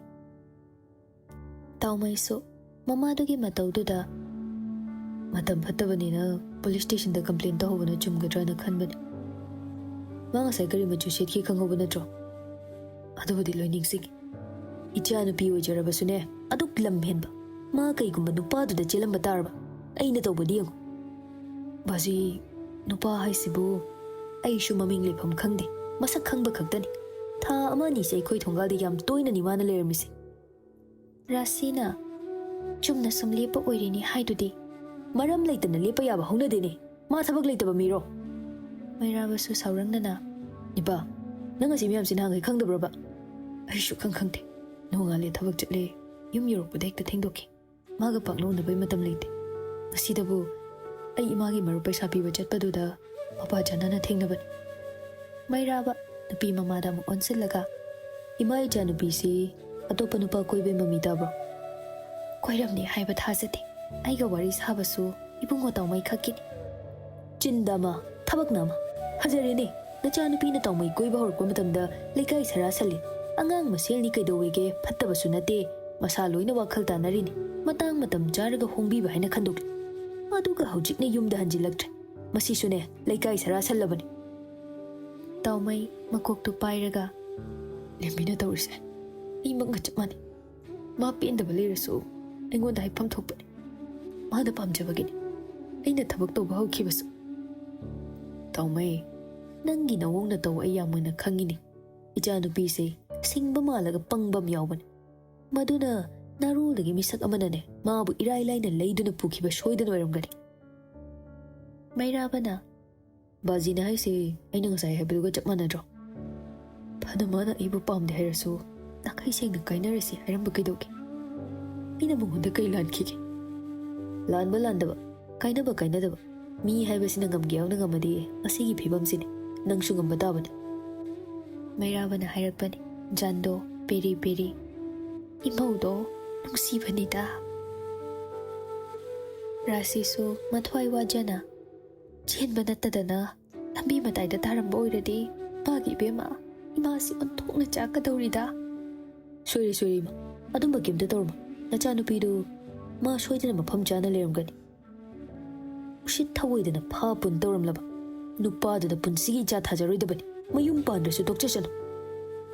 ꯇꯥꯎꯃꯩꯁꯨ ꯃꯃꯥꯗꯨꯒꯤ ꯃꯇꯧꯗꯨꯗ, "ꯃꯇꯝ ꯐꯠꯇꯕꯅꯤꯅ ꯄꯨꯂꯤꯁ ꯁ꯭ꯇꯦꯁꯟꯗ ꯀꯝꯄ꯭ꯂꯦꯟ ꯇꯧꯍꯧꯕꯅ ꯆꯨꯝꯒꯗ꯭ꯔꯥꯅ ꯈꯟꯕꯅꯤ꯫ ꯃꯥ ꯉꯁꯥꯏ ꯀꯔꯤ ꯃꯆꯨ ꯁꯦꯠꯈꯤ ꯈꯪꯍꯧꯕ ꯅꯠꯇ꯭ꯔꯣ?" "ꯑꯗꯨꯕꯨꯗꯤ ꯂꯣꯏ ꯅꯤꯡꯁꯤꯡꯉꯤ꯫ ꯏꯆꯥ ꯅꯨꯄꯤ ꯑꯣꯏꯖꯔꯕꯁꯨꯅꯦ, ꯑꯗꯨꯛ ꯂꯝ ꯍꯦꯟꯕ꯫ ꯃꯥ ꯀꯩꯒꯨꯝꯕ ꯅꯨꯄꯥꯗꯨꯗ ꯆꯦꯜꯂꯝꯕ ꯇꯥꯔꯕ? ꯑꯩꯅ ꯇꯧꯕꯗꯤ ꯌꯦꯡꯉꯨ꯫" "ꯕꯥꯖꯤ, ꯅꯨꯄꯥ ꯍꯥꯏꯁꯤꯕꯨ ꯑꯩꯁꯨ ꯃꯃꯤꯡ ꯂꯩꯐꯝ ꯈꯪꯗꯦ, ꯃꯁꯛ ꯈꯪꯕ ꯈꯛꯇꯅꯤ꯫ ꯊꯥ ꯑꯃ ꯑꯅꯤꯁꯦ ꯑꯩꯈꯣꯏ ꯊꯣꯡꯒꯥꯜꯗ ꯌꯥꯝ ꯇꯣꯏꯅꯅꯤ ꯃꯥꯅ ꯂꯩꯔꯝꯃꯤꯁꯦ꯫" ꯔꯥꯁꯤꯅ, "ꯆꯨꯝꯅ ꯁꯨꯝ ꯂꯦꯞꯄ ꯑꯣꯏꯔꯤꯅꯤ ꯍꯥꯏꯗꯨꯗꯤ꯫ ꯃꯔꯝ ꯂꯩꯇꯅ ꯂꯦꯞꯄ ꯌꯥꯕ ꯍꯧꯅꯗꯦꯅꯦ꯫ ꯃꯥ ꯊꯕꯛ ꯂꯩꯇꯕ ꯃꯤꯔꯣ?" ꯃꯩꯔꯥꯕꯁꯨ ꯁꯥꯎꯔꯪꯅꯅ, "ꯏꯄꯥ, ꯅꯪ ꯑꯁꯤ ꯃꯌꯥꯝꯁꯤ ꯅꯍꯥꯟꯈꯩ ꯈꯪꯗꯕ꯭ꯔꯕ?" "ꯑꯩꯁꯨ ꯈꯪ ꯈꯪꯗꯦ꯫ ꯅꯣꯡꯉꯥꯜꯂꯦ ꯊꯕꯛ ꯆꯠꯂꯦ, ꯌꯨꯝ ꯌꯧꯔꯛꯄꯗ ꯍꯦꯛꯇ ꯊꯦꯡꯗꯣꯛꯈꯤ꯫ ꯃꯥꯒ ꯄꯥꯛꯅ ꯎꯅꯕꯩ ꯃꯇꯝ ꯂꯩꯇꯦ꯫ ꯉꯁꯤꯗꯕꯨ ꯑꯩ ꯏꯃꯥꯒꯤ ꯃꯔꯨꯞ ꯄꯩꯁꯥ ꯄꯤꯕ ꯆꯠꯄꯗꯨꯗ ꯃꯄꯥ ꯆꯥꯟꯅꯅ ꯊꯦꯡꯅꯕꯅꯤ꯫" ꯃꯩꯔꯥꯕ, ꯅꯨꯄꯤ ꯃꯃꯥꯗ ꯑꯃꯨꯛ ꯑꯣꯟꯁꯤꯜꯂꯒ, "ꯏꯃꯥ, ꯏꯆꯥꯅꯨꯄꯤꯁꯤ ꯑꯇꯣꯞꯄ ꯅꯨꯄꯥ ꯀꯣꯏꯕꯩ ꯃꯃꯤ ꯇꯥꯕ꯭ꯔꯣ?" "ꯀꯣꯏꯔꯝꯅꯤ ꯍꯥꯏꯕ ꯊꯥꯖꯗꯦ꯫ ꯑꯩꯒ ꯋꯥꯔꯤ ꯁꯥꯕꯁꯨ ꯏꯕꯨꯡꯉꯣ ꯇꯥꯎꯃꯩ ꯈꯛꯀꯤꯅꯤ꯫" "ꯆꯤꯟꯗ ꯑꯃ, ꯊꯕꯛꯅ ꯑꯃ꯫ ꯐꯖꯔꯦꯅꯦ, ꯅꯆꯥꯅꯨꯄꯤꯅ ꯇꯥꯎꯃꯩ ꯀꯣꯏꯕ ꯍꯧꯔꯛꯄ ꯃꯇꯝꯗ ꯂꯩꯀꯥꯏ ꯁꯔꯥ ꯁꯜꯂꯤ꯫ ꯑꯉꯥꯡ ꯃꯁꯦꯜꯅꯤ ꯀꯩꯗꯧꯋꯦꯒꯦ, ꯐꯠꯇꯕꯁꯨ ꯅꯠꯇꯦ, ꯃꯁꯥ ꯂꯣꯏꯅ ꯋꯥꯈꯜ ꯇꯥꯅꯔꯤꯅꯤ꯫ ꯃꯇꯥꯡ ꯃꯇꯝ ꯆꯥꯔꯒ ꯍꯣꯡꯕꯤꯕ ꯍꯥꯏꯅ ꯈꯟꯗꯣꯛꯂꯤ꯫ ꯑꯗꯨꯒ ꯍꯧꯖꯤꯛꯅ ꯌꯨꯝꯗ ꯍꯟꯖꯤꯜꯂꯛꯇ꯭ꯔꯦ꯫ ꯃꯁꯤꯁꯨꯅꯦ, ꯂꯩꯀꯥꯏ ꯁꯔꯥ ꯁꯜꯂꯕꯅꯤ꯫" ꯇꯥꯎꯃꯩ ꯃꯀꯣꯛꯇꯨ ꯄꯥꯏꯔꯒ, "ꯂꯦꯝꯕꯤꯅ ꯇꯧꯔꯤꯁꯦ ꯑꯩꯃꯛꯅ ꯆꯞ ꯃꯥꯟꯅꯩ꯫ ꯃꯥ ꯄꯦꯟꯗꯕ ꯂꯩꯔꯁꯨ ꯑꯩꯉꯣꯟꯗ ꯍꯥꯏꯐꯝ ꯊꯣꯛꯄꯅꯤ꯫ ꯃꯥꯅ ꯄꯥꯝꯖꯕꯒꯤꯅꯤ꯫ ꯑꯩꯅ ꯊꯕꯛ ꯇꯧꯕ ꯍꯧꯈꯤꯕꯁꯨ꯫" "ꯇꯥꯎꯃꯩ, ꯅꯪꯒꯤ ꯅꯑꯣꯡ ꯅꯇꯧ ꯑꯩ ꯌꯥꯝ ꯃꯨꯟꯅ ꯈꯪꯉꯤꯅꯦ꯫ ꯏꯆꯥꯅꯨꯄꯤꯁꯦ ꯁꯤꯡꯕ ꯃꯥꯜꯂꯒ ꯄꯪꯕ ꯑꯃ ꯌꯥꯎꯕꯅꯤ꯫ ꯃꯗꯨꯅ ꯅꯥꯔꯣꯜꯗꯒꯤ ꯃꯤꯁꯛ ꯑꯃꯅꯅꯦ, ꯃꯥꯕꯨ ꯏꯔꯥꯏ ꯂꯥꯏꯅ ꯂꯩꯗꯨꯅ ꯄꯨꯈꯤꯕ ꯁꯣꯏꯗꯅ ꯑꯣꯏꯔꯝꯒꯅꯤ꯫" ꯃꯩꯔꯥꯕꯅ, "ꯕꯥꯖꯤꯅ ꯍꯥꯏꯁꯦ ꯑꯩꯅ ꯉꯁꯥꯏ ꯍꯥꯏꯕꯗꯨꯒ ꯆꯞ ꯃꯥꯟꯅꯗ꯭ꯔꯣ? ꯐꯅ ꯃꯥꯅ ꯑꯩꯕꯨ ꯄꯥꯝꯗꯦ ꯍꯥꯏꯔꯁꯨ, ꯅꯥꯈꯩ ꯁꯦꯡꯅ ꯀꯥꯏꯅꯔꯁꯤ ꯍꯥꯏꯔꯝꯕ ꯀꯩꯗꯧꯒꯦ? ꯑꯩꯅ ꯃꯉꯣꯟꯗ ꯀꯩ ꯂꯥꯟꯈꯤꯒꯦ? ꯂꯥꯟꯕ ꯂꯥꯟꯗꯕ, ꯀꯥꯏꯅꯕ ꯀꯥꯏꯅꯗꯕ, ꯃꯤ ꯍꯥꯏꯕꯁꯤꯅ ꯉꯝꯒꯦ ꯌꯥꯎꯅ ꯉꯝꯃꯗꯤ ꯉꯁꯤꯒꯤ ꯐꯤꯕꯝꯁꯤꯅꯤ꯫ ꯅꯪꯁꯨ ꯉꯝꯕ ꯇꯥꯕꯅꯤ꯫" ꯃꯩꯔꯥꯕꯅ ꯍꯥꯏꯔꯛꯄꯅꯤ꯫ ꯖꯥꯟꯗꯣ ꯄꯦꯔꯤ ꯄꯦꯔꯤ, "ꯏꯃꯧꯗꯣ ꯅꯨꯡꯁꯤꯕꯅꯤꯗ꯫" ꯔꯥꯁꯤꯁꯨ ꯃꯊ꯭ꯋꯥꯏ ꯋꯥꯖꯅ, "ꯆꯦꯟꯕ ꯅꯠꯇꯗꯅ ꯂꯝꯕꯤ ꯃꯇꯥꯏꯗ ꯇꯥꯔꯝꯕ ꯑꯣꯏꯔꯗꯤ ꯃꯥꯒꯤ ꯏꯕꯦꯝꯃ, ꯏꯃꯥꯁꯤ ꯑꯣꯟꯊꯣꯛꯅ ꯆꯥꯛꯀꯗꯧꯔꯤꯗ꯫" "ꯁꯣꯏꯔꯦ, ꯁꯣꯏꯔꯦ ꯏꯃꯥ, ꯑꯗꯨꯝꯕ ꯀꯩꯝꯇ ꯇꯧꯔꯝꯃꯣ꯫ ꯅꯆꯥꯅꯨꯄꯤꯗꯨ ꯃꯥ ꯁꯣꯏꯗꯅ ꯃꯐꯝ ꯆꯥꯅ ꯂꯩꯔꯝꯒꯅꯤ꯫" ꯎꯁꯤꯠ ꯊꯑꯣꯏꯗꯅ ꯐꯥ ꯄꯨꯟ ꯇꯧꯔꯝꯂꯕ ꯅꯨꯄꯥꯗꯨꯗ ꯄꯨꯟꯁꯤꯒꯤ ꯏꯆꯥ ꯊꯥꯖꯔꯣꯏꯗꯕꯅꯤ꯫ ꯃꯌꯨꯝ ꯄꯥꯟꯗ꯭ꯔꯁꯨ ꯇꯣꯛꯆꯁꯅꯨ꯫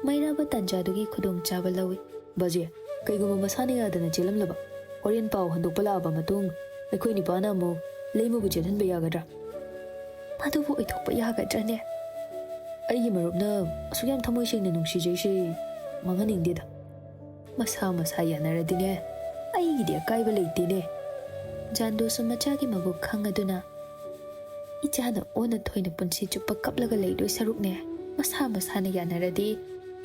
ꯃꯩꯔꯥꯕ ꯇꯥꯟꯖꯥꯗꯨꯒꯤ ꯈꯨꯗꯣꯡꯆꯥꯕ ꯂꯧꯏ꯫ "ꯕꯥꯖꯤ, ꯀꯩꯒꯨꯝꯕ ꯃꯁꯥꯅ ꯌꯥꯗꯅ ꯆꯦꯜꯂꯝꯂꯕ, ꯍꯣꯔꯦꯟ ꯄꯥꯎ ꯍꯟꯗꯣꯛꯄ ꯂꯥꯛꯑꯕ ꯃꯇꯨꯡ ꯑꯩꯈꯣꯏ ꯅꯤꯄꯥꯅ ꯑꯃꯨꯛ ꯂꯩꯃꯕꯨ ꯆꯦꯜꯍꯟꯕ ꯌꯥꯒꯗ꯭ꯔꯥ?" "ꯃꯗꯨꯕꯨ ꯑꯣꯏꯊꯣꯛꯄ ꯌꯥꯒꯗ꯭ꯔꯅꯦ?" "ꯑꯩꯒꯤ ꯃꯔꯨꯞꯅ ꯑꯁꯨꯛ ꯌꯥꯝ ꯊꯃꯣꯏ ꯁꯦꯡꯅ ꯅꯨꯡꯁꯤꯖꯩꯁꯦ ꯃꯥꯡꯍꯟꯅꯤꯡꯗꯦꯗ꯫ ꯃꯁꯥ ꯃꯁꯥ ꯌꯥꯅꯔꯗꯤꯅꯦ, ꯑꯩꯒꯤꯗꯤ ꯑꯀꯥꯏꯕ ꯂꯩꯇꯦꯅꯦ꯫" ꯖꯥꯟꯗꯣꯁꯨ ꯃꯆꯥꯒꯤ ꯃꯕꯨꯛ ꯈꯪꯉꯗꯨꯅ, "ꯏꯆꯥꯅ ꯑꯣꯟꯅ ꯊꯣꯏꯅ ꯄꯨꯟꯁꯤ ꯆꯨꯞꯄ ꯀꯞꯂꯒ ꯂꯩꯗꯣꯏ ꯁꯔꯨꯛꯅꯦ, ꯃꯁꯥ ꯃꯁꯥꯅ ꯌꯥꯅꯔꯗꯤ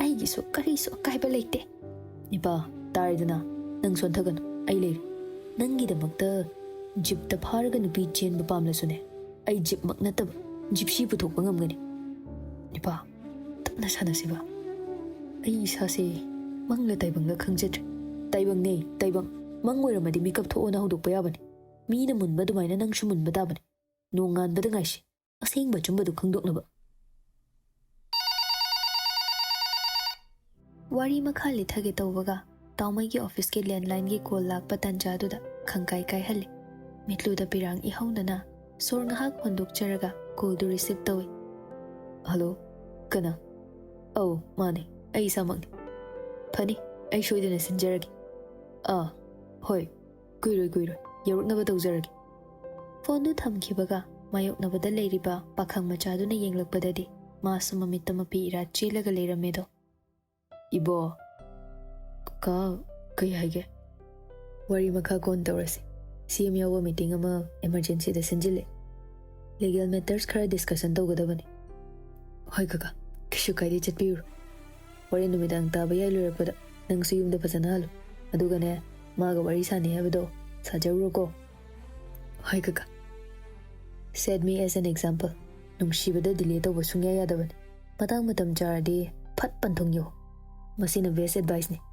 ꯑꯩꯒꯤꯁꯨ ꯀꯔꯤꯁꯨ ꯑꯀꯥꯏꯕ ꯂꯩꯇꯦ꯫" "ꯅꯤꯄꯥ, ꯇꯥꯔꯦꯗꯅ, ꯅꯪ ꯁꯣꯟꯊꯒꯅꯨ, ꯑꯩ ꯂꯩꯔꯤ꯫ ꯅꯪꯒꯤꯗꯃꯛꯇ ꯖꯤꯞꯇ ꯐꯥꯔꯒ ꯅꯨꯄꯤ ꯆꯦꯟꯕ ꯄꯥꯝꯂꯁꯨꯅꯦ, ꯑꯩ ꯖꯤꯞꯃꯛ ꯅꯠꯇꯕ ꯖꯤꯞꯁꯤ ꯄꯨꯊꯣꯛꯄ ꯉꯝꯒꯅꯤ꯫" "ꯅꯤꯄꯥ, ꯐꯖꯅ ꯁꯥꯟꯅꯁꯤꯕ꯫ ꯑꯩ ꯏꯁꯥꯁꯦ ꯃꯪꯂ ꯇꯥꯏꯕꯪꯂ ꯈꯪꯖꯗ꯭ꯔꯦ꯫ ꯇꯥꯏꯕꯪꯅꯦ, ꯇꯥꯏꯕꯪ꯫ ꯃꯪ ꯑꯣꯏꯔꯝꯃꯗꯤ ꯃꯤꯀꯞ ꯊꯣꯛꯑꯣꯅ ꯍꯧꯗꯣꯛꯄ ꯌꯥꯕꯅꯤ꯫ ꯃꯤꯅ ꯃꯨꯟꯕ ꯑꯗꯨꯃꯥꯏꯅ ꯅꯪꯁꯨ ꯃꯨꯟꯕ ꯇꯥꯕꯅꯤ꯫ ꯅꯣꯡꯉꯥꯟꯕꯗ ꯉꯥꯏꯁꯤ, ꯑꯁꯦꯡꯕ ꯑꯆꯨꯝꯕꯗꯨ ꯈꯪꯗꯣꯛꯅꯕ꯫ ꯋꯥꯔꯤ ꯃꯈꯥ ꯂꯤꯊꯒꯦ ꯇꯧꯕꯒ ꯇꯥꯎꯃꯩꯒꯤ ꯑꯣꯐꯤꯁꯀꯤ ꯂꯦꯟꯂꯥꯏꯟꯒꯤ ꯀꯣꯜ ꯂꯥꯛꯄ ꯇꯥꯟꯖꯥꯗꯨꯗ ꯈꯪꯀꯥꯏ ꯀꯥꯏꯍꯜꯂꯤ꯫ ꯃꯤꯠꯂꯨꯗ ꯄꯤꯔꯥꯡ ꯏꯍꯧꯅꯅ ꯁꯣꯔ ꯉꯥꯏꯍꯥꯛ ꯍꯣꯟꯗꯣꯛꯆꯔꯒ ꯀꯣꯜꯗꯨ ꯔꯤꯁꯤꯞ ꯇꯧꯏ꯫ "ꯍꯜꯂꯣ, ꯀꯅꯥ?" "ꯑꯧ, ꯃꯥꯅꯦ, ꯑꯩ ꯏꯁꯥꯃꯛꯅꯤ꯫ ꯐꯅꯤ, ꯑꯩ ꯁꯣꯏꯗꯅ ꯁꯤꯟꯖꯔꯒꯦ꯫ ꯑꯥ, ꯍꯣꯏ, ꯀꯨꯏꯔꯣꯏ, ꯀꯨꯏꯔꯣꯏ, ꯌꯧꯔꯛꯅꯕ ꯇꯧꯖꯔꯒꯦ"꯫ ꯐꯣꯟꯗꯨ ꯊꯝꯈꯤꯕꯒ ꯃꯥꯌꯣꯛꯅꯕꯗ ꯂꯩꯔꯤꯕ ꯄꯥꯈꯪ ꯃꯆꯥꯗꯨꯅ ꯌꯦꯡꯂꯛꯄꯗꯗꯤ ꯃꯥꯁꯨ ꯃꯃꯤꯠꯇ ꯃꯄꯤ ꯏꯔꯥ ꯆꯦꯜꯂꯒ ꯂꯩꯔꯝꯃꯦꯗꯣ꯫ "ꯏꯕꯣ"꯫ "ꯀꯀꯥ, ꯀꯩ ꯍꯥꯏꯒꯦ?" "ꯋꯥꯔꯤ ꯃꯈꯥ ꯀꯣꯟ ꯇꯧꯔꯁꯤ꯫ ꯁꯤ ꯑꯦꯝ ꯌꯥꯎꯕ ꯃꯤꯇꯤꯡ ꯑꯃ ꯏꯃꯔꯖꯦꯟꯁꯤꯗ ꯁꯤꯟꯖꯤꯜꯂꯦ꯫ ꯂꯤꯒꯦꯜ ꯃꯦꯇꯔꯁ ꯈꯔ ꯗꯤꯁꯀꯁꯟ ꯇꯧꯒꯗꯕꯅꯤ"꯫ "ꯍꯣꯏ ꯀꯀꯥ, ꯀꯩꯁꯨ ꯀꯥꯏꯗꯦ, ꯆꯠꯄꯤꯔꯨꯔꯣ꯫ ꯍꯣꯔꯦꯟ ꯅꯨꯃꯤꯗꯥꯡ ꯇꯥꯕ ꯌꯥꯏ ꯂꯣꯏꯔꯛꯄꯗ ꯅꯪꯁꯨ ꯌꯨꯝꯗ ꯐꯖꯅ ꯍꯜꯂꯨ꯫ ꯑꯗꯨꯒꯅꯦ, ꯃꯥꯒ ꯋꯥꯔꯤ ꯁꯥꯟꯅꯩ ꯍꯥꯏꯕꯗꯣ ꯁꯥꯖꯧꯔꯣꯀꯣ"꯫ "ꯍꯣꯏ ꯀꯀꯥ"꯫ "Set me as an example꯫ ꯅꯨꯡꯁꯤꯕꯗ ꯗꯤꯂꯦ ꯇꯧꯕ ꯁꯨꯡꯌꯥ ꯌꯥꯗꯕꯅꯤ꯫ ꯃꯇꯥꯡ ꯃꯇꯝ ꯆꯥꯔꯗꯤ ꯐꯠ ꯄꯟꯊꯨꯡ ꯌꯧ꯫ ꯃꯁꯤꯅ ꯕꯦꯁ ꯑꯦꯗꯚꯥꯏꯁꯅꯤ"꯫